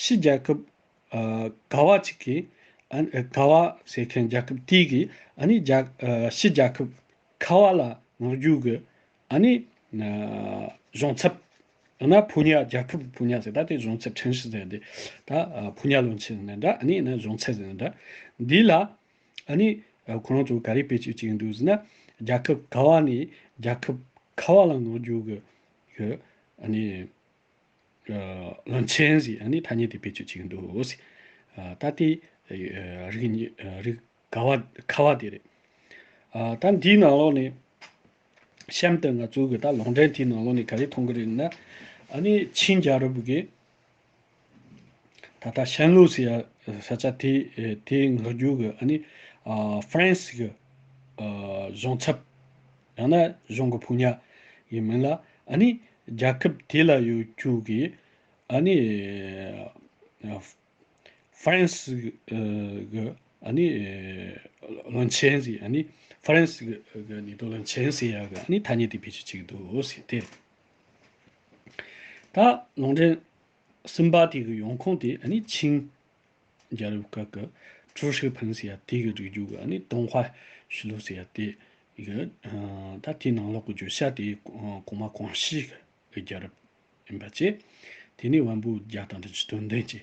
ཕྱི་རྒྱལ་ཁབ་ཨ་ག་བ་ཅིག་གིས་ཨ་ནི་ག་བ་ཟེར་མཁན་རྒྱལ་ཁབ་དེ་གིས་ཨ་ནི་རྒྱ་ཨ་ཕྱི་རྒྱལ་ཁབ་ཁ་བ་ལ་མངགས་རྒྱུ་གི་ཨ་ནི་ཨ་གཞུང་ཚབ། ཡང་ན་ཕོ་ཉ་རྒྱལ་ཁབ་ཕོ་ཉ་ཟེར་ད་དེ་གཞུང་ཚབ་ཁྲིན་ཧྲི་ཟེར་འདི་ད་ཨ་ཕོ་ཉ་བློན་ཆེན་ཟེར་ན་འདྲ། ཨ་ནི་ཡང་ན་གཞུང་ཚབ་ཟེར་ན་འདྲ། འདི་ལ་ཨ་ནི་ཨ་ཁོ་རང་ཚོ་ག་རེ་བེད་སྤྱོད་བྱེད་ཀྱི་འདུག་ཟེར་ན། རྒྱལ་ཁབ་ག་བ་ནས་རྒྱལ་ཁབ་ཁ་བ་ལ་མངགས་རྒྱུ་གི་གི་ཨ་ནི་ཨ་བློན་ཆེན་ཟེར་ཨ་ནི་ཐ་སྙད་དེ་བེད་སྤྱོད་བྱེད་ཀྱི་འདུག་ཟེར། ད་དེ་རིགས་གཉིས་རིགས་ག་བ་ཁ་བ་དེ་རེད། ད་འདིའི་ནང་ལོགས་ནས་གཤམ་དུ་ང་ཚོ་གི་ད་ལུང་འདྲེན་དེའི་ནང་ལོགས་ནས་ག་རེ་མཐོང་གི་རེད་ན། ཨ་ནི་ཆིན་རྒྱལ་རབས་ཀྱི་ད་ལྟ་ཤན་ལུའུ་ཟེར་ཡ་ས་ཆ་དེ་དེ་འགག་རྒྱུ་གི་ཨ་ནི་ཧྥ་རན་སི་གི་གཞུང་ཚབ་ཡང་ན་གཞུང་གི་ཕོ་ཉ་ཡི་མིང་ལ་ཨ་ནི་རྒྱལ་ཁབ་དེ་ལ་ཡོད་རྒྱུ་གི་ཨ་ནི་ཧྥ་རན་སི་གི་ཨ་ནི་བློན་ཆེན་ཟེར་ཨ་ནི་ཧྥ་རན་སི་གི་ནི་དོ་བློན་ཆེན་ཟེར་ཡ་གི་ཨ་ནི་ཐ་སྙད་དེ་བེད་སྤྱོད་བྱེད་ཀྱི་འདུག་ཟེར་ཏེ། ད་ལུང་འདྲེན་གསུམ་པ་དེ་གི་ཡོང་ཁུངས་དེ་ཨ་ནི་ཆིང་རྒྱལ་རབས་སྐབས་ཀྱི་ཀྲུའུ་ཧྲི་ཕིང་ཟེར་ཡ་དེ་གི་སྒྲིག་རྒྱུ་གི་ཨ་ནི་ཏུང་ཧྭ་ཤི་ལུ་ཟེར་ཡ་དེ་གི་ད་དེའི་ནང་ལོགས་ཀྱི་བརྗོད་བྱ་དེ་གོང་མ་ཀོང་ཞི་གི་རྒྱལ་རབས་ཡིན་པ་བཅས། དེ་ནས་དབོན་པོ་བརྒྱ་དང་བདུན་ཅུ་དོན་ལྡན་གྱི་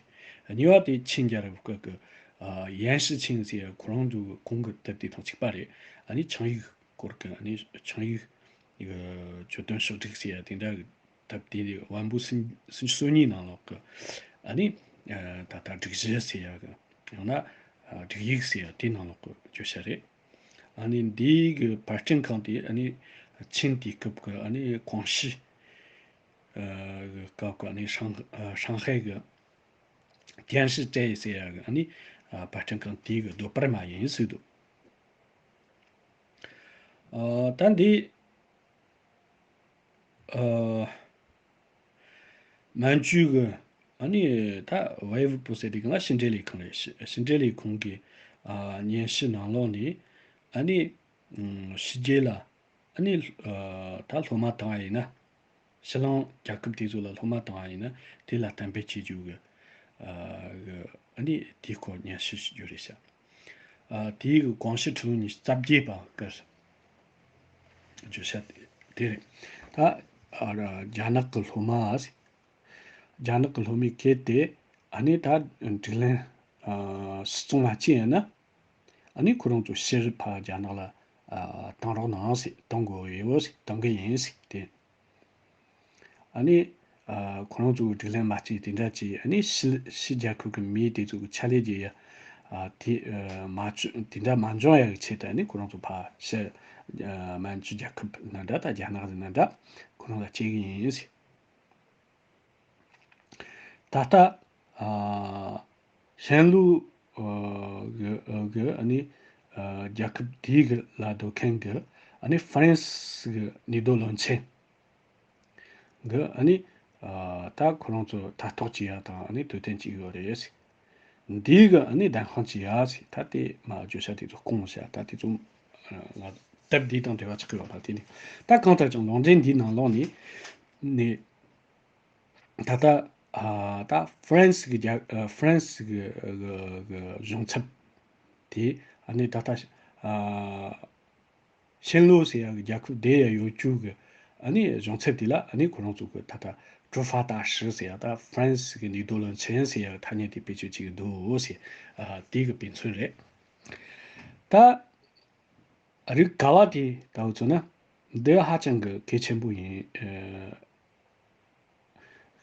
གཉིས་པ་དེ་ཆིང་རྒྱལ་རབས་སྐབས་ཀྱི་ཡན་ཤི་ཆིང་ཟེར་ཡ་ཁོ་རང་ཚོ་གོང་གི་དེབ་དེ་དང་གཅིག་པ་རེད། ཨ་ནི་ཆིང་ཡིག་སྐོར་གྱི་ཨ་ནི་ཆིང་ཡིག་གི་གྱོད་དོན་ཕྱོགས་སྒྲིག་ཟེར་ཡ་དེ་འདྲ་གི་དེབ་དེ་དབོན་པོ་སུམ་ཅུ་སོ་གཉིས་ནང་ལོགས་ཀྱི་ཨ་ནི་ད་ལྟ་སྒྲིག་གཞི་ཟེར་ཡ་གི་ཡང་ན་སྒྲིག་ཡིག་ཟེར་ཡ་དེ་ནང་ལོགས་ཀྱི་བརྗོད་བྱ་རེད། ཨ་ནི་འདིའི་གི་ཕར་སྐྲུན་ཁང་དེ་ཨ་ནི་ཆིང་དེའི་སྐབས་ཀྱི་ཨ་ནི་ཀོང་ཞི་གི་སྐབས་ཀྱི་ཨ་ནི་ཧྲང་ཧྲང་ཧའེ་གི་ཏན་ཧྲི་ཀྲེ་ཟེར་ཡ་གི་ཨ་ནི་ཕར་སྐྲུན་ཁང་དེའི་གི་ཟློས་གར་མ་ཡིན་ཟེར་འདུག་ད་འདི་མན་ཇུ་གི་ཨ་ནི་ད་ཝེ་ཝུ་པོ་ཟེར་དེ་གང་ལ་ཕྱི་འབྲེལ་ལས་ཁང་རེད། ཕྱི་འབྲེལ་ལས་ཁང་གི་སྙན་ཞུ་ནང་ལོགས་ནས་ཨ་ནི་ཕྱི་རྒྱལ་ལ་ཨ་ནི་ད་སློབ་མ་བཏང་བ་ཡིན་ན་ཕྱི་གླིང་རྒྱལ་ཁབ་དེ་ཚོ་ལ་སློབ་མ་བཏང་བ་ཡིན་ན་དེ་ལ་གཏན་འབེབས་བྱེད་རྒྱུ་གི་ཨ་ནི་དེའི་སྐོར་སྙན་ཞུ་ཞུ་རྒྱུ་རེད་ཤག་དེའི་གི་ཀོང་ཞི་ཁྲི་ལོ་ཉི་ཤུ་རྩ་བརྒྱད་པ་གི་བརྗོད་བྱ་དེ་རེད། ད་རྒྱ་ནག་གི་སློབ་མ་རྒྱ་ནག་གི་སློབ་མས་གལ་ཏེ་ཨ་ནི་ད་དྲིན་ལན་སྲིད་སྐྱོང་མ་བྱས་ཡིན་ན་ཨ་ནི་ཁོ་རང་ཚོ་ཕྱིར་ཕར་རྒྱ་ནག་ལ་བཏང་རོགས་གནང་ཟེར་བཏང་དགོས་ཡོད་ཟེར་བཏང་གི་ཡིན་ཟེར་ཏེ། ཨ་ནི་ཁོ་རང་ཚོ་གི་སྒྲིག་ལམ་མ་གཅིག་དེ་འདྲ་གྱིས་ཨ་ནི་ཕྱི་ཕྱི་རྒྱལ་ཁབ་ཀྱི་མི་དེ་ཚོ་གི་ཕྱག་ལས་རྒྱག་ཡ་དེ་མ་བྱུང་དེ་འདྲ་མ་འབྱུང་ཡ་གི་ཆེད་དུ་ཨ་ནི་ཁོ་རང་ཚོ་ཕར་ཕྱི་མན་ཇུ་རྒྱལ་ཁབ་ན་འདྲ་ད་རྒྱ་ནག་ཟེར་ན་འདྲ་ཁོ་རང་ལ་སྐྱེལ་གི་ཡིན་ཟེར། ད་ལྟ་ཨ་ཤན་ལུའུ་ཨ་གི་ཨ་གི་ཨ་ནི་ཨ་རྒྱལ་ཁབ་དེའི་གི་ལ་སྡོད་མཁན་གི་ཨ་ནི་ཧྥ་རན་སི་གི་ནུས་སྡོད་བློན་ཆེན་གི་ཨ་ནི་ཨ་ད་ཁོ་རང་ཚོ་ཐ་གཏོགས་བྱེད་ཡ་དང་ཨ་ནི་དུས་སྟོན་བྱེད་ཀྱི་ཡོད་རེད། འདིའི་གི་ཨ་ནི་བདེན་དཔང་བྱེད་ཡ་ཟེར་ད་དེ་མ་བརྗོད་བྱ་དེ་ཚོ་སྐོང་བྱ་ད་དེ་ཚོ་ང་དེབ་འདི་དང་འབྲེལ་བ་ཆགས་ཀྱི་ཡོད་ན་དེ་ནི་ད་གང་ལྟར་ཀྱང་ལུང་འདྲེན་འདིའི་ནང་ལོགས་ནས་ནས། ད་ལྟ་ཨ་ད་ཧྥ་རན་སི་གི་རྒྱལ་ཨ་ཧྥ་རན་སི་གི་གི་གི་གཞུང་ཚབ་དེ་ཨ་ནི་ད་ལྟ་ཨ་ཤན་ལུའུ་ཟེར་ཡ་གི་རྒྱལ་ཁབ་དེ་ཡ་ཡོད་རྒྱུ་གི་ཨ་ནི་གཞུང་ཚབ་དེ་ལ་ཨ་ནི་ཁོ་རང་ཚོ་གི་ད་ལྟ་ཀྲུའུ་ཧྥ་ཏཱ་ཧྲི་ཟེར་ཡ་ད་ཧྥ་རན་སི་གི་ནུས་སྡོད་བློན་ཆེན་ཟེར་ཡ་གི་ཐ་སྙད་དེ་བེད་སྤྱོད་བྱེད་ཀྱི་འདུག་ཟེར་ཨ་དེ་གི་དཔེ་མཚོན་རེད། ད། རིགས་ག་བ་དེ་ལྟ་བུ་བྱུང་ན་འདི་ཧ་ཅང་གི་གལ་ཆེན་པོ་ཡིན།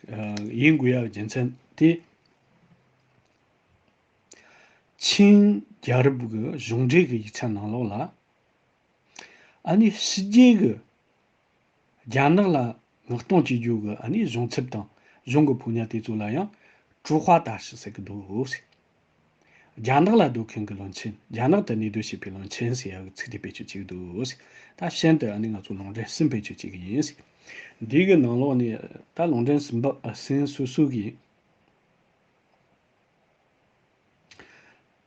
ཨ་ཡིན་དགོས་ཡ་རྒྱུ་མཚན་དེ་ཆིང་རྒྱལ་རབས་ཀྱི་གཞུང་འབྲེལ་གྱི་ཡིག་ཆ་ནང་ལོགས་ལ་ཨ་ནི་ཕྱི་རྒྱལ་གྱི་རྒྱ་ནག་ལ་མངགས་གཏོང་བྱེད་རྒྱུ་གི་ཨ་ནི་གཞུང་ཚབ་དང་གཞུང་གི་ཕོ་ཉ་དེ་ཚོ་ལ་ཡང་ཀྲུའུ་ཧྭ་ཏཱ་ཧྲི་ཟེར་གི་འདུག་ཟེར། རྒྱ་ནག་ལ་སྡོད་མཁན་གྱི་བློན་ཆེན་རྒྱ་ནག་ཏུ་གནས་སྡོད་བྱེད་པའི་བློན་ཆེན་ཟེར་ཡ་གི་ཚིག་དེ་བེད་སྤྱོད་བྱེད་ཀྱི་འདུག་ཟེར། ད་གཞན་དུ་ཨ་ནི་ང་ཚོ་ལུང་འདྲེན་གསུམ་བེད་སྤྱོད་བྱེད་ཀྱི་ཡིན་ཟེར། འདི་གི་ནང་ལོགས་ནས་ད་ལུང་འདྲེན་གསུམ་པ་གསུམ་སོ་སོ་གི་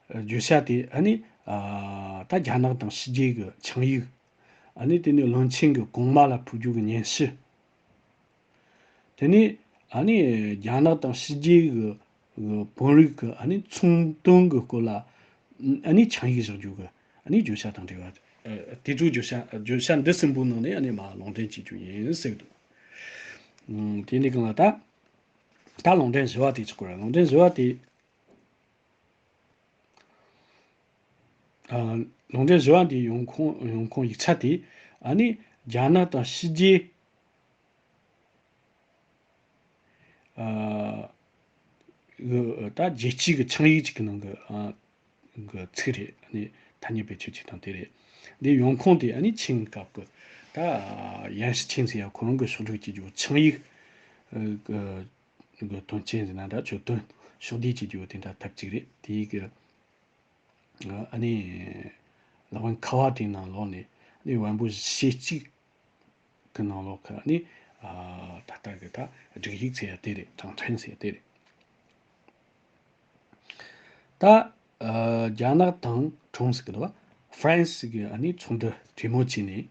བརྗོད་བྱ་དེ་ཨ་ནི་ད་རྒྱ་ནག་དང་ཕྱི་རྒྱལ་གྱི་ཆིངས་ཡིག་ཨ་ནི་དེ་ནས་བློན་ཆེན་གྱི་གོང་མ་ལ་ཕུལ་རྒྱུ་གི་སྙན་ཞུ། དེ་ནས་ཨ་ནི་རྒྱ་ནག་དང་ཕྱི་རྒྱལ་གྱི་གི་དཔོན་རིགས་ཀྱི་ཨ་ནི་ཚོང་དོན་གྱི་སྐོར་ལ་ཨ་ནི་ཆིངས་ཡིག་བཞག་རྒྱུ་གི་ཨ་ནི་བརྗོད་བྱ་དང་འབྲེལ་བ། དེ་ཚོའི་བརྗོད་བྱ་བརྗོད་བྱ་འདི་གསུམ་པོའི་ནང་ནས་ཨ་ནི་མར་ལུང་འདྲེན་བྱེད་རྒྱུ་ཡིན་ཟེར་གི་འདུག་དེ་ནས་གང་ལ་ད་ད་ལུང་འདྲེན་བཞི་བ་དེ་ཆགས་དགོས་ར། ལུང་འདྲེན་བཞི་བ་དེ། ཨ་ལུང་འདྲེན་བཞི་བ་འདི་ཡོང་ཁུངས་ཡོང་ཁུངས་ཡིག་ཆ་དེ་ཨ་ནི་རྒྱ་ནག་དང་ཕྱི་རྒྱལ་ཨ་ གི་ད་རྒྱལ་སྤྱིའི་གི་ཆིངས་ཡིག་ཅིག་གི་ནང་གི་ཨ་གི་ཚིག་རེད། ཨ་ནི་ཐ་སྙད་བེད་སྤྱོད་བྱེད་སྟངས་དེ་རེད། འདི་ཡོང་ཁུངས་དེ་ཨ་ནི་ཆིང་སྐབས་གི་ད་ཡན་ཧྲི་ཆིང་ཟེར་ཡ་ཁོ་རང་གི་ཕྱོགས་སྒྲིག་བྱེད་རྒྱུ་ཆིངས་ཡིག་གི་གི་དོན་རྐྱེན་ཟེར་ན་འདྲ། གྱོད་དོན་ཕྱོགས་བསྡུས་བྱེད་རྒྱུ་དེ་འདྲ་ཐབས་ཅིག་རེད། དེའི་གི་ཨ་ནི་ལག་ལེན་ཁ་པར་དེའི་ནང་ལོགས་ནས་ཨ་ནི་དབང་པོ་ཞེ་གཅིག་གི་ནང་ལོགས་ཀྱི་ཨ་ནི་ཨ་ད་ལྟ་གི་ད་སྒྲིག་ཡིག་ཟེར་ཡ་དེ་རེད། ཀྲང་ཁྲེན་ཟེར་ཡ་དེ་རེད། ད་ཨ་རྒྱ་ནག་དང་ཁྲོང་ཟེར་གི་འདུག་པ། ཧྥ་རན་སི་གི་ཨ་ནི་ཚོགས་འདུ་གྲོས་མོལ་བྱས་ནས།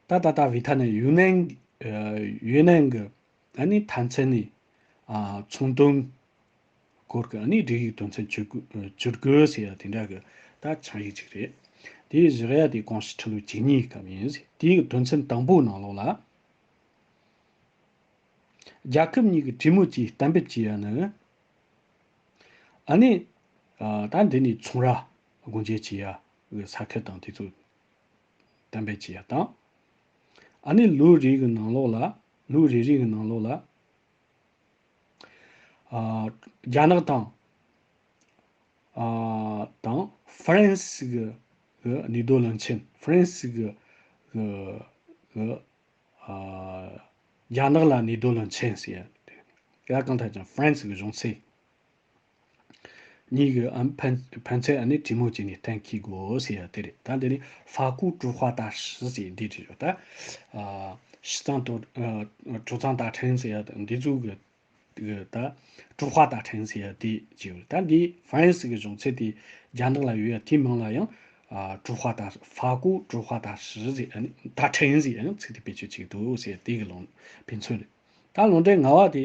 ད་ད་ལྟ་བི་ཐ་ནི་ཡུན་ནན་ཨ་ཡུན་ནན་གི་ཨ་ནི་མཐའ་མཚམས་ནས་ཨ་ཚོང་དོན་སྐོར་གི་ཨ་ནི་སྒྲིག་ཡིག་དོན་ཚན་བཅུ་དགུ་ཨ་བཅུ་དགུ་ཟེར་ཡ་དེ་འདྲ་གི་ད་ཆིངས་ཡིག་ཅིག་རེད། དེའི་བཞག་ཡ་དེ་གོང་ཞུས་ཁྲི་ལོ་བཅུ་གཉིས་སྐབས་ཡིན། དེའི་དོན་ཚན་དང་པོའི་ནང་ལོགས་ལ། རྒྱལ་ཁབ་གཉིས་ཀྱིས་གྲོས་མོལ་གྱིས་གཏན་འབེབས་བྱས་ཡ་ནི། ཨ་ནི། ཨ་ད་འདི་ནས་ཚོང་ར་སྒོ་འབྱེད་བྱེད་ཡ་གི་ས་ཁུལ་དང་དེ་ཚོ་གཏན་འབེབས་བྱེད་ཡ་དང་། ཨ་ནི་ལོ་རེ་གི་ནང་ལོགས་ལ། ལོ་རེ་རེ་གི་ནང་ལོགས་ལ། ཨ་རྒྱ་ནག་དང་། ཨ་དང་ཧྥ་རན་སི་གི་གི་གནས་སྡོད་བློན་ཆེན། ཧྥ་རན་སི་གི་གི་གི་ཨ་རྒྱ་ནག་ལ་གནས་སྡོད་བློན་ཆེན་ཟེར་ཡ་དེ། ཡ་གང་ལྟར་ཀྱང་ཧྥ་རན་སི་གི་གཞུང་ཚབ་གཉིས་ཀྱི་ཨ་ཕན་ཕན་ཚུན་ཨ་ནི་གྲོས་མོལ་བྱས་ནས་གཏན་འཁེལ་དགོས་ཟེར་ཡ་དེ་རེད། ད་འདི་ནི་法国执法大使ཟེར་འདི་བྲིས་ཡོད། ད་ཨ་སྲིད་གཙང་དོ་ཨ་གྲོས་གཙང་大臣ཟེར་ཡ་འདི་ཚོ་གི་གི་ད་执法大臣ཟེར་ཡ་དེ་བྲིས་ཡོད། ད་འདི་ཧྥ་རན་སི་གི་གཞུང་ཚབ་དེ་རྒྱ་ནག་ལ་ཡོད་ཡ་དེའི་མིང་ལ་ཡང་ཨ་执法大法国执法大使ཟེར་ཨ་ནི་大臣ཟེར་ཡ་ཡང་ཚིག་དེ་བེད་སྤྱོད་བྱེད་ཀྱི་འདུག་ཟེར་ཡ་དེ་གི་ལུང་ཕན་ཚུན་རེད། ད་ལུང་འདྲེན་ལྔ་པ་དེ།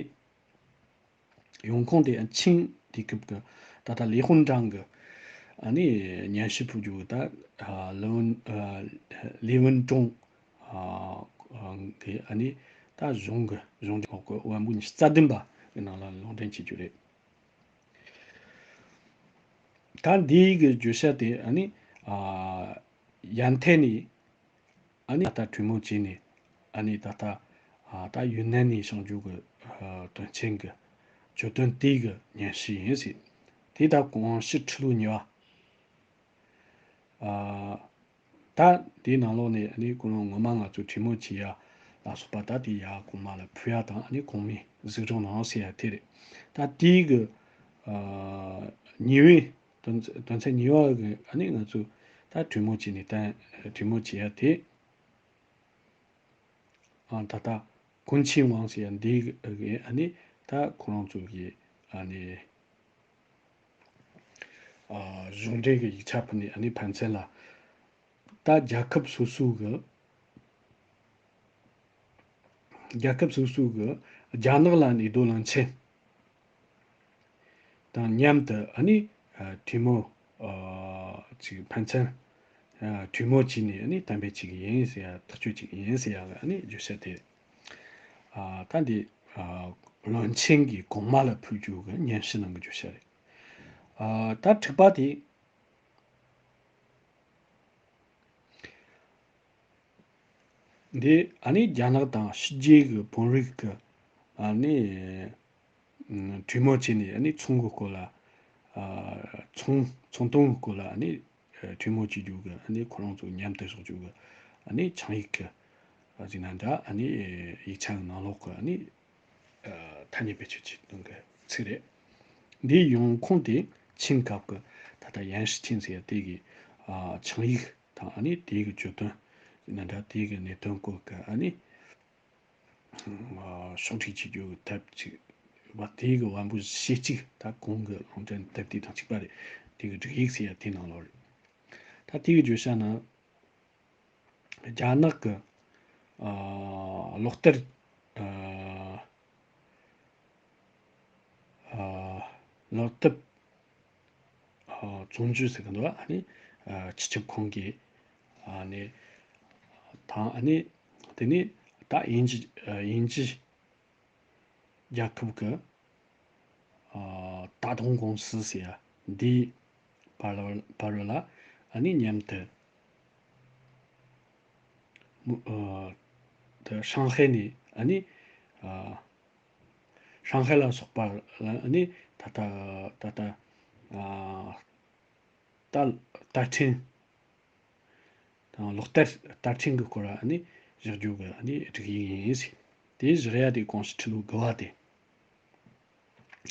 ཡོང་ཁུངས་དེ་ཆིང་དུས་སྐབས་ཀྱི་ད་ལྟ་ལི་ཧུན་ཀྲང་གི་ཨ་ནི་སྙན་ཞུ་ཕུལ་རྒྱུ་ད་ལི་ཝུན་ལི་ཝུན་ཀྲུང་གི་ཨ་ནི་ད་གཞུང་གི་གཞུང་འབྲེལ་འོག་གི་དབང་པོ་ཉི་ཤུ་རྩ་བདུན་པ་གི་ནང་ལ་ལུང་འདྲེན་བྱེད་རྒྱུ་རེད། ད་འདིའི་གི་བརྗོད་བྱ་དེ་ཨ་ནི་ཡན་ཐེ་ནས། ཨ་ནི་ད་ལྟ་གྲོས་མོལ་བྱས་ནས། ཨ་ནི་ད་ལྟ་ཨ་ད་ཡུན་ནན་ནས་བྱུང་རྒྱུ་གི་ཨ་དོན་ཆེན་གི་གྱོད་དོན་དེ་གི་སྙན་ཞུ་ཡིན་ཟེར། དེ་ད་གོང་ཞུས་ཁྲི་ལོ་གཉིས་པ། ཨ་ད་དེའི་ནང་ལོགས་ནས་ཨ་ནི་ཁོ་རང་ངོ་མ་ང་ཚོ་གྲོས་མོལ་བྱེད་ཡ་ལ་སོགས་པ་ད་དེ་ཡ་གོང་མ་ལ་ཕུལ་ཡ་དང་། ཨ་ནི་གོང་མའི་གཟིགས་རོགས་གནང་ཟེར་ཡ་དེ་རེད། ད་དེའི་གི་ཨ་ཉེ་བའི་དོན་དོན་ཚན་གཉིས་པ་གི་ཨ་ནི་ང་ཚོ་ད་གྲོས་མོལ་བྱས་ནས་ད་གྲོས་མོལ་བྱེད་ཡ་དེ། ཨ་ད་ལྟ་ཀུན་ཆི་ཝང་ཟེར་ཡ་འདི་གི་ཨ་ནི་ད་ཁོ་རང་ཚོ་གི་ཨ་ནི་ཨ་གཞུང་འབྲེལ་གི་ཡིག་ཆ་ཕུལ་ནས། ཨ་ནི་ཕན་ཚུན་ལ་ད་རྒྱལ་ཁབ་སོ་སོ་གི་རྒྱལ་ཁབ་སོ་སོ་གི་རྒྱ་ནག་ལ་གནས་སྡོད་བློན་ཆེན་དང་མཉམ་དུ་ཨ་ནི་ཨ་གྲོས་མོལ་ཨ་ཅིག་ཕན་ཚུན་ཨ་གྲོས་མོལ་བྱས་ནས་ཨ་ནི་གཏན་འབེབས་བྱེད་ཀྱི་ཡིན་ཟེར་ཡ། ཐག་གཅོད་བྱེད་ཀྱི་ཡིན་ཟེར་ཡ་གི་ཨ་ནི་བརྗོད་བྱ་དེ། ཨ་ད་འདི་ཨ་བློན་ཆེན་གྱིས་གོང་མ་ལ་ཕུལ་རྒྱུ་གི་སྙན་ཞུ་ནང་གི་བརྗོད་བྱ་རེད། ཨ་ད་དྲུག་པ་དེ། འདི་ཨ་ནི་རྒྱ་ནག་དང་ཕྱི་རྒྱལ་གྱི་དཔོན་རིགས་ཀྱི་ཨ་ནི་ཨ་གྲོས་མོལ་བྱས་ནས། ཨ་ནི་ཚོང་གི་སྐོར་ལ་ཨ་ཚོང་ཚོང་དོན་གྱི་སྐོར་ལ་ཨ་ནི་ཨ་གྲོས་མོལ་བྱེད་རྒྱུ་གི། ཨ་ནི་ཁོ་རང་ཚོ་མཉམ་དུ་བཞག་རྒྱུ་གི་ཨ་ནི་ཆིངས་ཡིག་གི་ཨ་ཟེར་ན་འདྲ། ཨ་ནི་ཡིག་ཆ་གི་ནང་ལོགས་གི་ཨ་ནི་ཨ་ཐ་སྙད་བེད་སྤྱོད་བྱེད་སྟངས་ཀྱི་ཚིག་རེད། འདིའི་ཡོང་ཁུངས་དེ་ཆིང་སྐབས་ཀྱི་ད་ལྟ་ཡན་ཧྲི་ཆིང་ཟེར་ཡ་དེ་གི་ཨ་ཆིངས་ཡིག་དང་། ཨ་ནི་དེ་གི་གྱོད་དོན་ནི་འདྲ། དེ་གི་གནད་དོན་སྐོར་གྱི་ཨ་ནི་ཨ་ཕྱོགས་སྒྲིག་བྱེད་རྒྱུ་གི་ཐབས་ཅིག་བ། དེ་གི་དབང་པོ་ཞེ་གཅིག་ད་གོང་གི་ལུང་འདྲེན་ཐབས་དེ་དང་གཅིག་པ་རེད། དེ་གི་སྒྲིག་ཡིག་ཟེར་ཡ་དེ་ནང་ལོགས་རེད། ད་དེ་གི་བརྗོད་བྱ་ནི། རྒྱ་ནག་གི་ཨ་གློག་དེབ་ཨ་ཨ་གློག་དེབ་ཨ་བཙོང་རྒྱུ་ཟེར་གི་འདུག་ཨ་ནི་ཨ་སྤྱི་ཁྱབ་ཁང་གིས་ཨ་ནི་དང་། ཨ་ནི་དེ་ནི་ད་དབྱིན་ཇི་ཨ་དབྱིན་ཇི་རྒྱལ་ཁབ་ཀྱི་ཨ་ཏཱ་ཏུང་ཀུང་སི་ཟེར་ཡ་འདིའི་བར་ལ་བར་ལ་ཨ་ནི་མཉམ་དུ་མུ་ཨ་དེ་ཧྲང་ཧའེ་ནས་ཨ་ནི་ཨ་ ཧྲང་ཧའེ་ལ་སོགས་པ་ལ་ནི་ད་ལྟ་ད་ལྟ་ཨ་ད་ད་ཕྲན་དང་ལག་བསྟར་ད་ཕྲན་གྱི་སྐོར་ལ་ནི་བཞག་རྒྱུ་གི་ནི་སྒྲིག་ཡིག་ཡིན་ཟེར། དེ་བཞག་ཡ་དེ་གོང་ཞུས་ཁྲི་ལོ་དགུ་བ་དེ།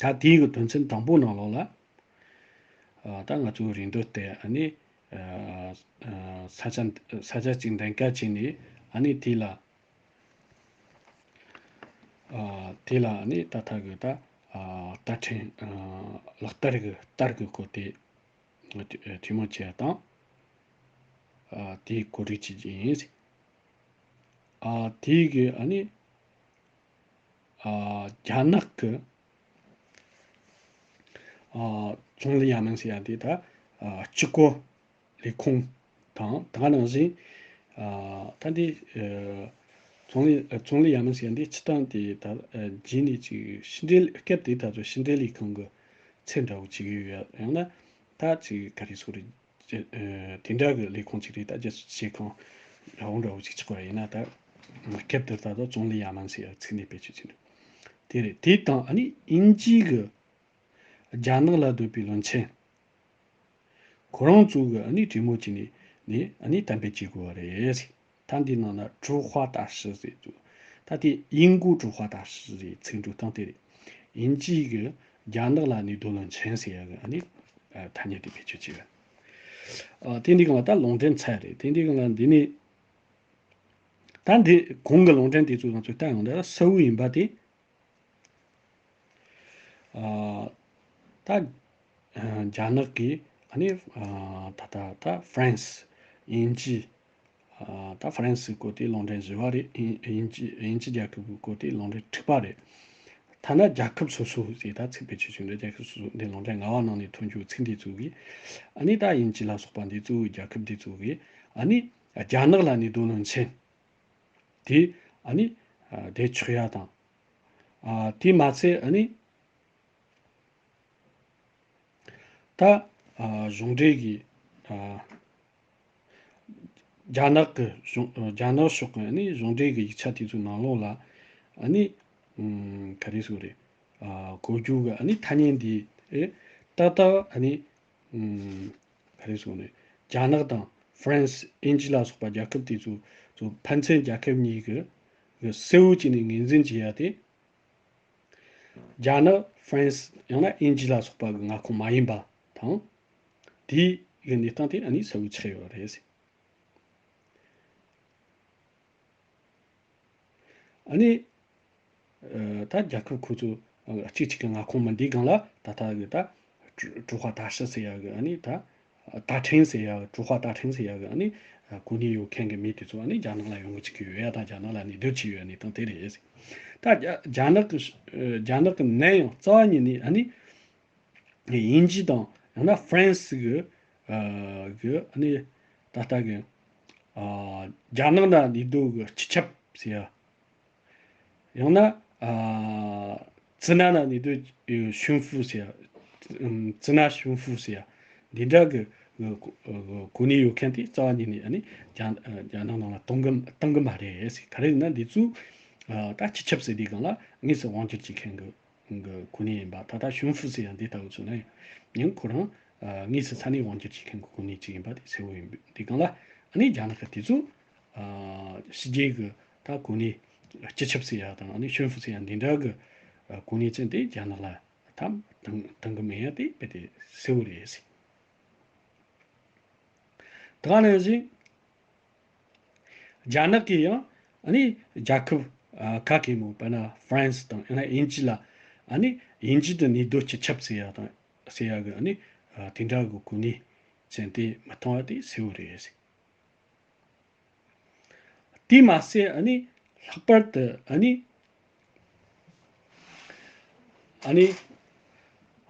ད་དེའི་གི་དོན་ཚན་དང་པོ་ནང་ལོགས་ལ། ཨ་ད་ང་ཚོའི་རེ་འདོད་དེ་ཨ་ནི་ཨ་ཨ་ས་ཆ་ས་ཆ་གཅིག་འདེམས་ཀ་བྱས་ནས་ཨ་ནི་དེ་ལ་ཨ་དེ་ལ་ཨ་ནི་ད་ལྟ་གི་ད་ཨ་ད་ཕྲན་ཨ་ལག་བསྟར་གི་བསྟར་གི་སྐོར་དེ་ཐུ་ཐུན་མོང་བྱས་དང་ཨ་དེའི་གོ་སྒྲིག་བྱེད་ཀྱི་ཡིན། ཨ་དེའི་གི་ཨ་ནི། ཨ་རྒྱ་ནག་གི་ཨ་ཙུང་ལི་ཡ་མིན་ཟེར་ཡ་དེ་ད་ཨ་གཅིག་པོ་ལས་ཁུངས་དང་ད་ག་ནང་བཞིན་ཨ་ད་འདི་ཨ་ཙུང་ལི་ཨ་ཙུང་ལི་ཡ་མིན་ཟེར་ཡ་འདི་སྤྱིར་བཏང་དེ་ད་ཨ་རྗེས་ནས་ཅིག་ཕྱི་འབྲེལ་སྐབས་དེ་ད་ཚོ་ཕྱི་འབྲེལ་ལས་ཁུངས་ཀྱི་ཚད་འདྲ་བོ་ཅིག་ཡོད་ཡ་ཡང་ན་ད་ཅིག་ག་རེ་ཟེར་རེད། ཅེས་ཨ་དེ་འདྲ་གི་ལས་ཁུངས་ཅིག་རེད། ད་རྒྱལ་སྤྱི་ཁང་འདྲ་བོ་འདྲ་བོ་ཅིག་ཆགས་པ་ཡིན་ན་ད་སྐབས་དེར་ད་ལྟ་ཙུང་ལི་ཡ་མིན་ཟེར་ཡ་ཚིག་ནི་བེད་སྤྱོད་བྱས་འདུག་དེ་རེད། དེ་དང་ཨ་ནི་དབྱིན་ཇི་གི་རྒྱ་ནག་ལ་འདོད་པའི་བློན་ཆེན་ཁོ་རང་ཚོ་གི་ཨ་ནི་གྲོས་མོལ་བྱས་ནས་ནི་ཨ་ནི་གཏན་འབེབས་བྱེད་དགོས་པ་རེད། ད་འདི་ནང་ན་ཀྲུའུ་ཧྭ་大使ཟེར་འདུག་ད་དེ་英国驻华大使ཟེར་ཚིག་འབྲུ་སྟངས་དེ་རེད། དབྱིན་ཇི་གི་རྒྱ་ནག་ལ་གནས་སྡོད་བློན་ཆེན་ཟེར་ཡ་གི་ཨ་ནི་ཨ་ཐ་སྙད་དེ་བེད་སྤྱོད་བྱས་ཡོད། ཨ་དེ་འདི་གང་ལ་ད་ལུང་འདྲེན་ཚར་རེད། དེ་འདི་གང་ལ་འདི་ནི་ད་འདི་གོང་གི་ལུང་འདྲེན་དེ་ཚོ་ང་ཚོས་ལྟ་ཡོང་དུས་གསལ་བོ་ཡིན་པ་དེ། ཨ་ད་ཨ་རྒྱ་ནག་གིས་ཨ་ནི་ཨ་ད་ད་ད་ཧྥ་རན་སི། དབྱིན་ཇི། ཨ་ད་ཧྥ་རན་སིའི་སྐོར་དེ་ལུང་འདྲེན་བཞི་པ་རེད། དབྱིན་དབྱིན་ཇི་དབྱིན་ཇི་རྒྱལ་ཁབ་ཀྱི་སྐོར་དེ་ལུང་འདྲེན་དྲུག་པ་རེད། ཐ་ན་རྒྱལ་ཁབ་སོ་སོ་ཞེས་ད་ཚིག་བེད་སྤྱོད་བྱུང་ནས་རྒྱལ་ཁབ་སོ་སོ་འདི་ལུང་འདྲེན་ལྔ་པ་ནང་ནས་ཐོན་རྒྱུ་ཚིག་འདི་ཚོ་གིས་ཨ་ནི་ད་དབྱིན་ཇི་ལ་སོགས་པ་འདི་ཚོའི་རྒྱལ་ཁབ་འདི་ཚོ་གིས་ཨ་ནི་རྒྱ་ནག་ལ་གནས་སྡོད་བློན་ཆེན་དེ་ཨ་ནི་ཨ་བསྡད་ཆོག་ཡ་དང་། ཨ་དེ་མ་ཚད་ཨ་ནི་ད་ཨ་གཞུང་འབྲེལ་གྱི་ཨ་རྒྱ་ནག་གི་གཞུང་རྒྱ་ནག་ཕྱོགས་ཀྱི་ཨ་ནི་གཞུང་འབྲེལ་གྱི་ཡིག་ཆ་དེ་ཚོའི་ནང་ལོགས་ལ་ཨ་ནི་ཨུམ་ག་རེ་ཟེར་རེད། ཨ་གོ་རྒྱུ་གི་ཨ་ནི་ཐ་སྙད་འདི་ཨེ་ཏག་ཏག་ཨ་ནི་ཨུམ་ག་རེ་ཟེར་ནས་རྒྱ་ནག་དང་ཧྥ་རན་སི་དབྱིན་ཇི་ལ་སོགས་པ་རྒྱལ་ཁབ་དེ་ཚོ་ཚོ་ཕན་ཚུན་རྒྱལ་ཁབ་གཉིས་ཀྱི་གི་གསལ་བོ་བྱས་ནས་ངོས་འཛིན་བྱེད་ཡ་དེ། རྒྱ་ནག་ཧྥ་རན་སི་ཡང་ན་དབྱིན་ཇི་ལ་སོགས་པ་གི་མངའ་ཁོངས་མ་ཡིན་པ་དང་། དེའི་གི་གནས་སྟངས་དེ་ཨ་ནི་གསལ་བོ་ཆགས་ཡོད་རེད། ཨ་ནི་ཨ་ད་རྒྱལ་ཁབ་ཁོ་ཚོ་ཨ་གཅིག་གཅིག་གི་མངའ་ཁོངས་མི་འདིའི་སྒང་ལ་ད་ལྟ་གི་ད་ཀྲུ་ཀྲུའུ་ཧྭ་大使ཟེར་ཡ་གི་ཨ་ནི་ད་ད་ཕྲན་ཟེར་ཡ་ཀྲུའུ་ཧྭ་ད་ཕྲན་ཟེར་ཡ་གི་ཨ་ནི་གོ་གནས་ཡོད་མཁན་གི་མི་དེ་ཚོ་ཨ་ནི་རྒྱ་ནག་ལ་ཡོང་གི་བཅུག་གི་ཡོད་ཡ་དང་རྒྱ་ནག་ལ་གནས་སྡོད་བྱས་ཡོད་ཡ་གནས་སྟངས་དེ་རེད། ད་རྒྱ་རྒྱ་ནག་གི་རྒྱ་ནག་གི་ནན་ཡང་རྩ་བ་ཉིད་ནས་ཨ་ནི་དབྱིན་ཇི་དང་ཡང་ན་ཧྥ་རན་སི་གི་ཨ་གི་ཨ་ནི་ད་ལྟ་གི་ཨ་རྒྱ་ནག་ན་གནས་སྡོད་གི་སྤྱི་ཁྱབ་ཟེར་ཡ། ཡང་ན་ཨ་ཙི་ན་ན་གནས་སྡོད་ཞུན་ཧྥུ་ཟེར་ཡ། ཙི་ན་ཞུན་ཧྥུ་ཟེར་ཡ། འདི་འདྲ་གི་གོ་གོ་གནས་ཡོད་མཁན་དེ་རྩ་བ་ཉིད་ནས་ཨ་ནི་རྒྱ་རྒྱ་ནག་ནང་ལ་གཏོང་གི་གཏོང་གི་མ་རེད་ཟེར། ག་རེ་ཡིན་ན་འདི་ཚོ་ཨ་ད་སྤྱི་ཁྱབ་ཟེར་དུས་སྒང་ལ་དངོས་སུ་དབང་སྒྱུར་བྱེད་མཁན་གི་གི་གོ་གནས་ཡིན་པ། ད་ལྟ་ཞུན་ཧྥུ་ཟེར་ཡ་འདི་ལྟ་བུ་ཚོ་ནི་ཡང་ཁོ་རང་ཨ་དངོས་སུ་ས་གནས་དབང་སྒྱུར་བྱེད་མཁན་གྱི་གོ་གནས་ཅིག་ཡིན་པ་དེ་གསལ་བོ་ཡིན་པ་འདི་སྒང་ལ་ཨ་ནི་རྒྱ་ནག་གི་དེ་ཚོ་ཨ་ཕྱི་རྒྱལ་གྱི་ད་གོ་གནས་སྤྱི་ཁྱབ་ཟེར་ཡ་དང་ཨ་ནི་ཞུན་ཧྥུ་ཟེར་ཡ་འདི་འདྲ་གི་ཨ་གོ་གནས་ཅན་དེ་རྒྱ་ནག་ལ་ད་བཏང་བཏང་གི་མེད་ཡ་དེ་དཔེ་དེ་གསལ་བོ་རེད་ཟེར། ད་ག་ནང་བཞིན། རྒྱ་ནག་གིས་ཡང་ཨ་ནི་རྒྱལ་ཁབ་ཨ་ག་གེ་མོ་དཔེར་ན་ཧྥ་རན་སི་དང་ཡང་ན་དབྱིན་ཇི་ལ་ཨ་ནི་དབྱིན་ཇི་དུ་གནས་སྡོད་སྤྱི་ཁྱབ་ཟེར་ཡ་དང་ཟེར་ཡ་གི་ཨ་ནི་ཨ་དེ་འདྲ་གི་གོ་གནས་ཅན་དེ་མི་གཏོང་བ་དེ་གསལ་བོ་རེད། དེ་མ་ཟད་ཨ་ནི་ལྷག་པར་དུ་ཨ་ནི་ཨ་ནི་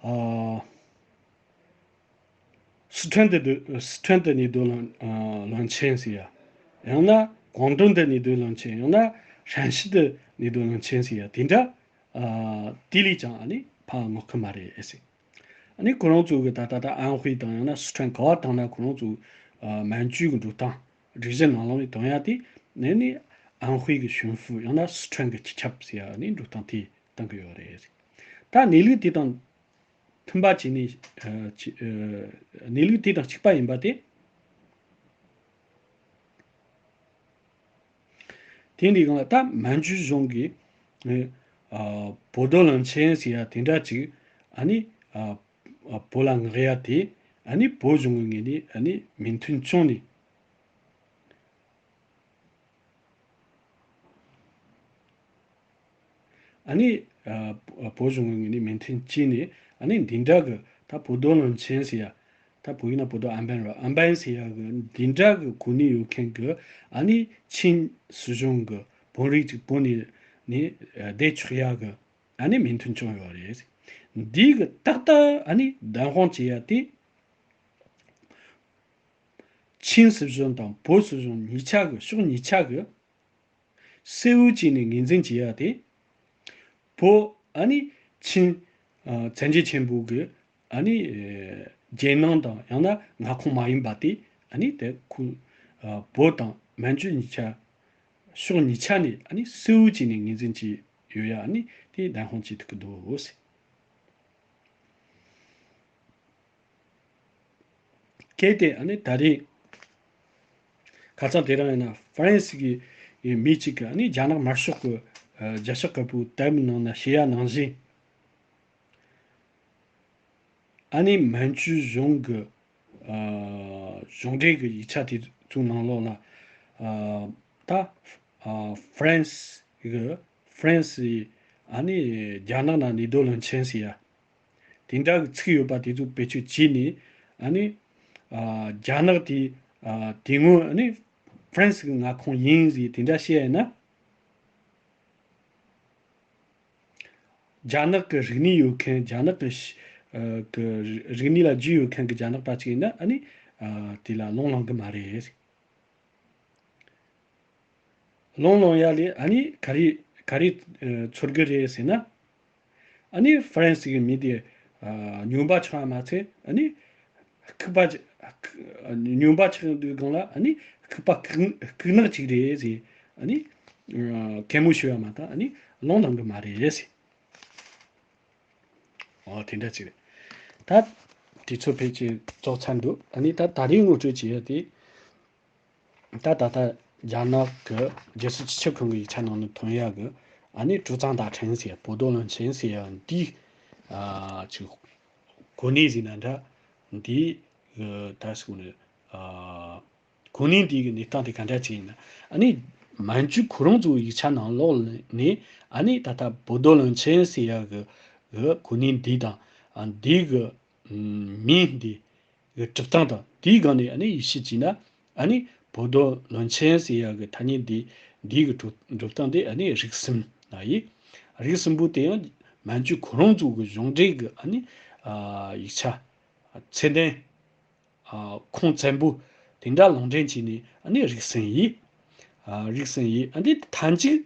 ཨ། སི་ཁྲོན་དུ་སྡོད། སི་ཁྲོན་དུ་གནས་སྡོད་བློན་ཨ་བློན་ཆེན་ཟེར་ཡ། ཡང་ན་ཀོང་ཏུང་དུ་གནས་སྡོད་བློན་ཆེན། ཡང་ན་ཧྲན་ཞི་དུ་གནས་སྡོད་བློན་ཆེན་ཟེར་ཡ་དེ་འདྲ་ཨ་དེ་ལས་ཀྱང་ཨ་ནི་ཕར་མངགས་ཀྱི་མ་རེད་ཨེ་ཟེར། ཨ་ནི་ཁོ་རང་ཚོ་གི་ད་ལྟ་ད་ཨན་ཧུའེ་དང་ཡང་ན་སི་ཁྲོན་ག་བ་བཏང་ན་ཁོ་རང་ཚོ་ཨ་མན་ཇུའི་གི་འགྲོ་སྟངས་སྒྲིག་གཞི་ནང་ལོགས་ནས་གཏོང་ཡ་དེ་ནས་ནི་ཨན་ཧུའེ་གི་ཞུན་ཧྥུ་ཡང་ན་སི་ཁྲོན་གི་སྤྱི་ཁྱབ་ཟེར་ཡ་ཨ་ནི་འགྲོ་སྟངས་དེ་གཏོང་གི་ཡོད་རེད། ད་གནས་ལུགས་དེ་དང་མཐུན་པ་བྱས་ནས་ཨ་ཅི་ཨ་གནས་ལུགས་དེ་དང་གཅིག་པ་ཡིན་པ་དེ། དེ་འདི་གང་ལ་ད་མན་ཇུ་གཞུང་གིས་ཨ་བོ་རྡོ་བློན་ཆེན་ཟེར་ཡ་དེ་འདྲ་ཅིག་ཨ་ནི་ཨ་བོད་ལ་མངགས་ཡ་དེ་ཨ་ནི་བོད་གཞུང་གི་ངོས་ནས་ཨ་ནི་མོས་མཐུན་བྱུང་ནས། ཨ་ནི་ཨ་བོད་གཞུང་གི་ངོས་ནས་མོས་མཐུན་བྱས་ནས་ཨ་ནི་འདི་འདྲ་གི་ད་བོ་རྡོ་བློན་ཆེན་ཟེར་ཡ། ད་བོད་ཡིག་ན་བོ་རྡོ་ཨམ་བན་ར་ཨམ་བན་ཟེར་ཡ་གི་འདི་འདྲ་གི་གོ་གནས་ཡོད་མཁན་གི་ཨ་ནི་ཆིན་སྲིད་གཞུང་གི་དཔོན་རིགས་ཅིག་བོད་ནས་ནས་བསྡད་ཆོག་ཡ་གི་ཨ་ནི་མོས་མཐུན་བྱུང་ཡོད་རེད། འདི་གི་ཏག་ཏག་ཨ་ནི་བདེན་དཔང་བྱེད་ཡ་དེ། ཆིན་སྲིད་གཞུང་དང་བོད་སྲིད་གཞུང་གཉིས་ཆ་གི་ཕྱོགས་གཉིས་ཆ་གི་གསལ་བོ་བྱས་ནས་ངོས་འཛིན་བྱེད་ཡ་དེ། བོད་ཨ་ནི་ཆིན་ཨ་བཙན་བྱོལ་ཆེན་པོ་གི་ཨ་ནི་ཨ་རྒྱལ་ནང་དང་ཡང་ན་མངའ་ཁོངས་མ་ཡིན་པ་དེ་ཨ་ནི་དེ་ཁུལ་ཨ་བོད་དང་མན་ཇུ་གཉིས་ཆ་ཕྱོགས་གཉིས་ཆ་ནས་ཨ་ནི་གསལ་བོ་བྱས་ནས་ངོས་འཛིན་བྱས་ཡོད་ཡ་ཨ་ནི་དེ་བདེན་དཔང་བྱེད་ཐུབ་ཀྱི་འདུག་ཟེར། གལ་ཏེ་ཨ་ནི་ད་རེས་ཁ་སང་དེ་རིང་ཡིན་ན་ཧྥ་རན་སི་གི་མི་གཅིག་གིས་ཨ་ནི་རྒྱ་ནག་དམར་ཤོག་གི་ཨ་རྒྱ་ཤོག་དཀར་པོའི་དེབ་ནང་ན་བཤད་ཡ་ནང་བཞིན། ཨ་ནི་མན་ཇུ་གཞུང་གི་ཨ་གཞུང་འབྲེལ་གྱི་ཡིག་ཆ་དེ་ཚོའི་ནང་ལོགས་ལ་ཨ་ད་ཨ་ཧྥ་རན་སི་གི་ཧྥ་རན་སི་ཨ་ནི་རྒྱ་ནག་ནང་གནས་སྡོད་བློན་ཆེན་ཟེར་ཡ། དེ་འདྲ་གི་ཚིག་ཡོད་པ་དེ་ཚོ་བེད་སྤྱོད་བྱས་ནས་ཨ་ནི་ཨ་རྒྱ་ནག་དེ་ཨ་དེ་སྔོན་ཨ་ནི་ཧྥ་རན་སི་གི་མངའ་ཁོངས་ཡིན་ཟེར་དེ་འདྲ་བཤད་ཡ་ཡིན་ན། རྒྱ་ནག་གི་རིག་གནས་ཡོད་མཁན་རྒྱ་ནག་གི་ཤ་ཨ་གི་རིག་གནས་ལ་རྒྱུས་ཡོད་མཁན་གི་རྒྱ་ནག་པ་ཅིག་ཡིན་ན་ཨ་ནི་ཨ་དེ་ལ་ལུང་ལོང་གི་མ་རེད། ལུང་ལོང་ཡ་ལས་ཨ་ནི་ག་རེ་ག་རེ་ཨ་ཚོར་གི་རེད་ཟེར་ན། ཨ་ནི་ཧྥ་རན་སི་གི་མི་དེ་ཨ་སྨྱོན་པ་ཆགས་པ་མ་ཚད་ཨ་ནི་ལྐུགས་པ་ཅིག་ལྐུགས་སྨྱོན་པ་ཆགས་དུས་སྒང་ལ་ཨ་ནི་ལྐུགས་པ་ལྐུགས་ལྐུགས་ནག་ཅིག་རེད་ཟེར། ཨ་ནི་ཨ་གད་མོ་ཤོར་ཡ་མ་གཏོགས་ཨ་ནི་ལུང་ལོང་གི་མ་རེད་ཟེར། ཨོ་དེ་འདྲ་ཅིག་རེད། ད་དུས་ཚོད་ཕལ་ཆེར་རྫོགས་ཚར་འདུག་ཨ་ནི་ད་ད་རེས་ངོ་སྤྲོད་བྱེད་ཡ་དེ། ད་ད་ལྟ་རྒྱ་ནག་གི་རྒྱལ་སྲིད་སྤྱི་ཁྱབ་ཁང་གི་ཡིག་ཆ་ནང་ནས་ཐོན་ཡག་གི་ཨ་ནི་ཀྲུའུ་ཙང་ཏ་ཁྲེན་ཟེར་ཡ་བོད་རྡོ་བློན་ཆེན་ཟེར་ཡ་འདི་ཨ་ཅིག་གོ་གནས་ཟེར་ན་འདྲ་འདི་གི་ད་ཟེར་གོ་ནས་ཨ་གོ་གནས་འདི་གི་གནས་སྟངས་དེ་ག་འདྲ་ཅིག་ཡིན་ན། ཨ་ནི་མན་ཇུ་ཁོ་རང་ཚོའི་ཡིག་ཆ་ནང་ལོགས་ནས་ཨ་ནི་ད་ལྟ་བོད་རྡོ་བློན་ཆེན་ཟེར་ཡ་གི་གི་གོ་གནས་འདི་དང་ཨ་འདི་གི་མིང་འདི་གི་གྲུབ་སྟངས་དང་དེའི་སྒང་ནས་ཨ་ནི་ཡིད་ཆེས་བྱས་ན། ཨ་ནི་བོད་རྡོ་བློན་ཆེན་ཟེར་ཡ་གི་ཐ་སྙད་འདི་འདི་གི་གྲུབ་གྲུབ་སྟངས་དེ་ཨ་ནི་རིགས་གསུམ་ལ་ཡིན། རིགས་གསུམ་པོ་དེ་ཡང་མན་ཇུ་ཁོ་རང་ཚོ་གི་གཞུང་འབྲེལ་གི་ཨ་ནི་ཨ་ཡིག་ཆ་ཚད་ལྡན་ཨ་ཁུངས་བཙན་པོ་དེ་འདྲ་ལུང་འདྲེན་བྱས་ནས་ཨ་ནི་རིགས་གསུམ་ཡིན། ཨ་རིགས་གསུམ་ཡིན། ཨ་འདི་མཐའ་མཇུག་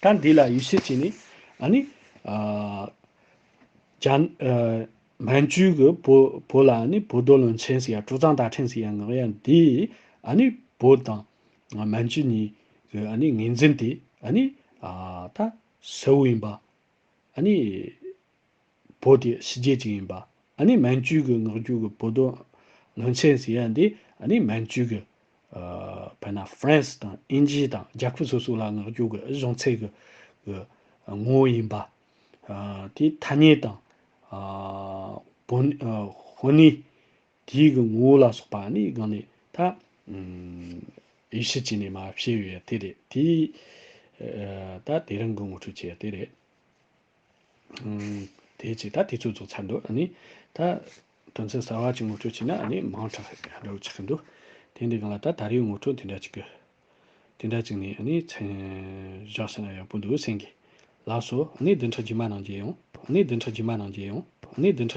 ད་འདི་ལ་ཡིད་ཆེས་བྱས་ནས་ཨ་ནི་ཨ་རྒྱ་ཨ་མན་ཇུ་གི་བོད་བོད་ལ་ཨ་ནི་བོད་རྡོ་བློན་ཆེན་ཟེར་ཡ་ཀྲུའུ་ཙང་ཏ་ཁྲེན་ཟེར་ཡ་མངགས་ཡ་འདི་ཨ་ནི་བོད་དང་མན་ཇུ་གཉིས་ཀྱི་ཨ་ནི་ངོས་འཛིན་དེ་ཨ་ནི་ཨ་ད་གསལ་བོ་ཡིན་པ། ཨ་ནི་བོད་དེ་ཕྱི་རྒྱལ་ཅིག་ཡིན་པ། ཨ་ནི་མན་ཇུ་གི་མངགས་རྒྱུ་གི་བོད་དོན་བློན་ཆེན་ཟེར་ཡ་འདི་ཨ་ནི་མན་ཇུ་གི་ཨ་དཔེར་ན་ཧྥ་རན་སི་དང་དབྱིན་ཇི་དང་རྒྱལ་ཁབ་སོ་སོ་ལ་མངགས་རྒྱུ་གི་གཞུང་ཚབ་གི་གི་ངོ་བོ་ཡིན་པ། ཨ་དེའི་ཐ་སྙད་དང་ཨ་བོད་ཨ་དཔོན་གནས་དེའི་གི་ངོ་བོ་ལ་སོགས་པ་ཨ་ནི་སྒང་ནས་ད་ཨམ་ཡིད་ཆེས་བྱས་ནས་མར་བཤད་ཡོད་ཡ་དེ་རེད། དེའི་ཨ་ད་དེ་རིང་གི་ངོ་སྤྲོད་བྱས་ཡ་དེ་རེད། ཨུམ། དེ་བྱས་ད་དུས་ཚོད་རྫོགས་ཚར་འདུག་ཨ་ནི་ད་དོན་ཚན་གསར་བ་ཅིག་ངོ་སྤྲོད་བྱས་ན་ཨ་ནི་མང་དྲགས་འདྲ་བོ་ཆགས་ཀྱི་འདུག་དེ་འདི་སྒང་ལ་ད་ད་རེས་ངོ་སྤྲོད་དེ་འདྲ་ཅིག་གི་དེ་འདྲ་ཅིག་ནས་ཨ་ནི་མཚམས་བཞག་ཟིན་ན་ཡག་པོ་འདུག་སེམས་ཀྱི། ལགས་སོ། ཨ་ནི་བདུན་ཕྲག་རྗེས་མ་ནང་མཇལ་ཡོང་། ཨ་ནི་བདུན་ཕྲག་རྗེས་མ་ནང་མཇལ་ཡོང་། ཨ་ནི་བདུན་ཕྲག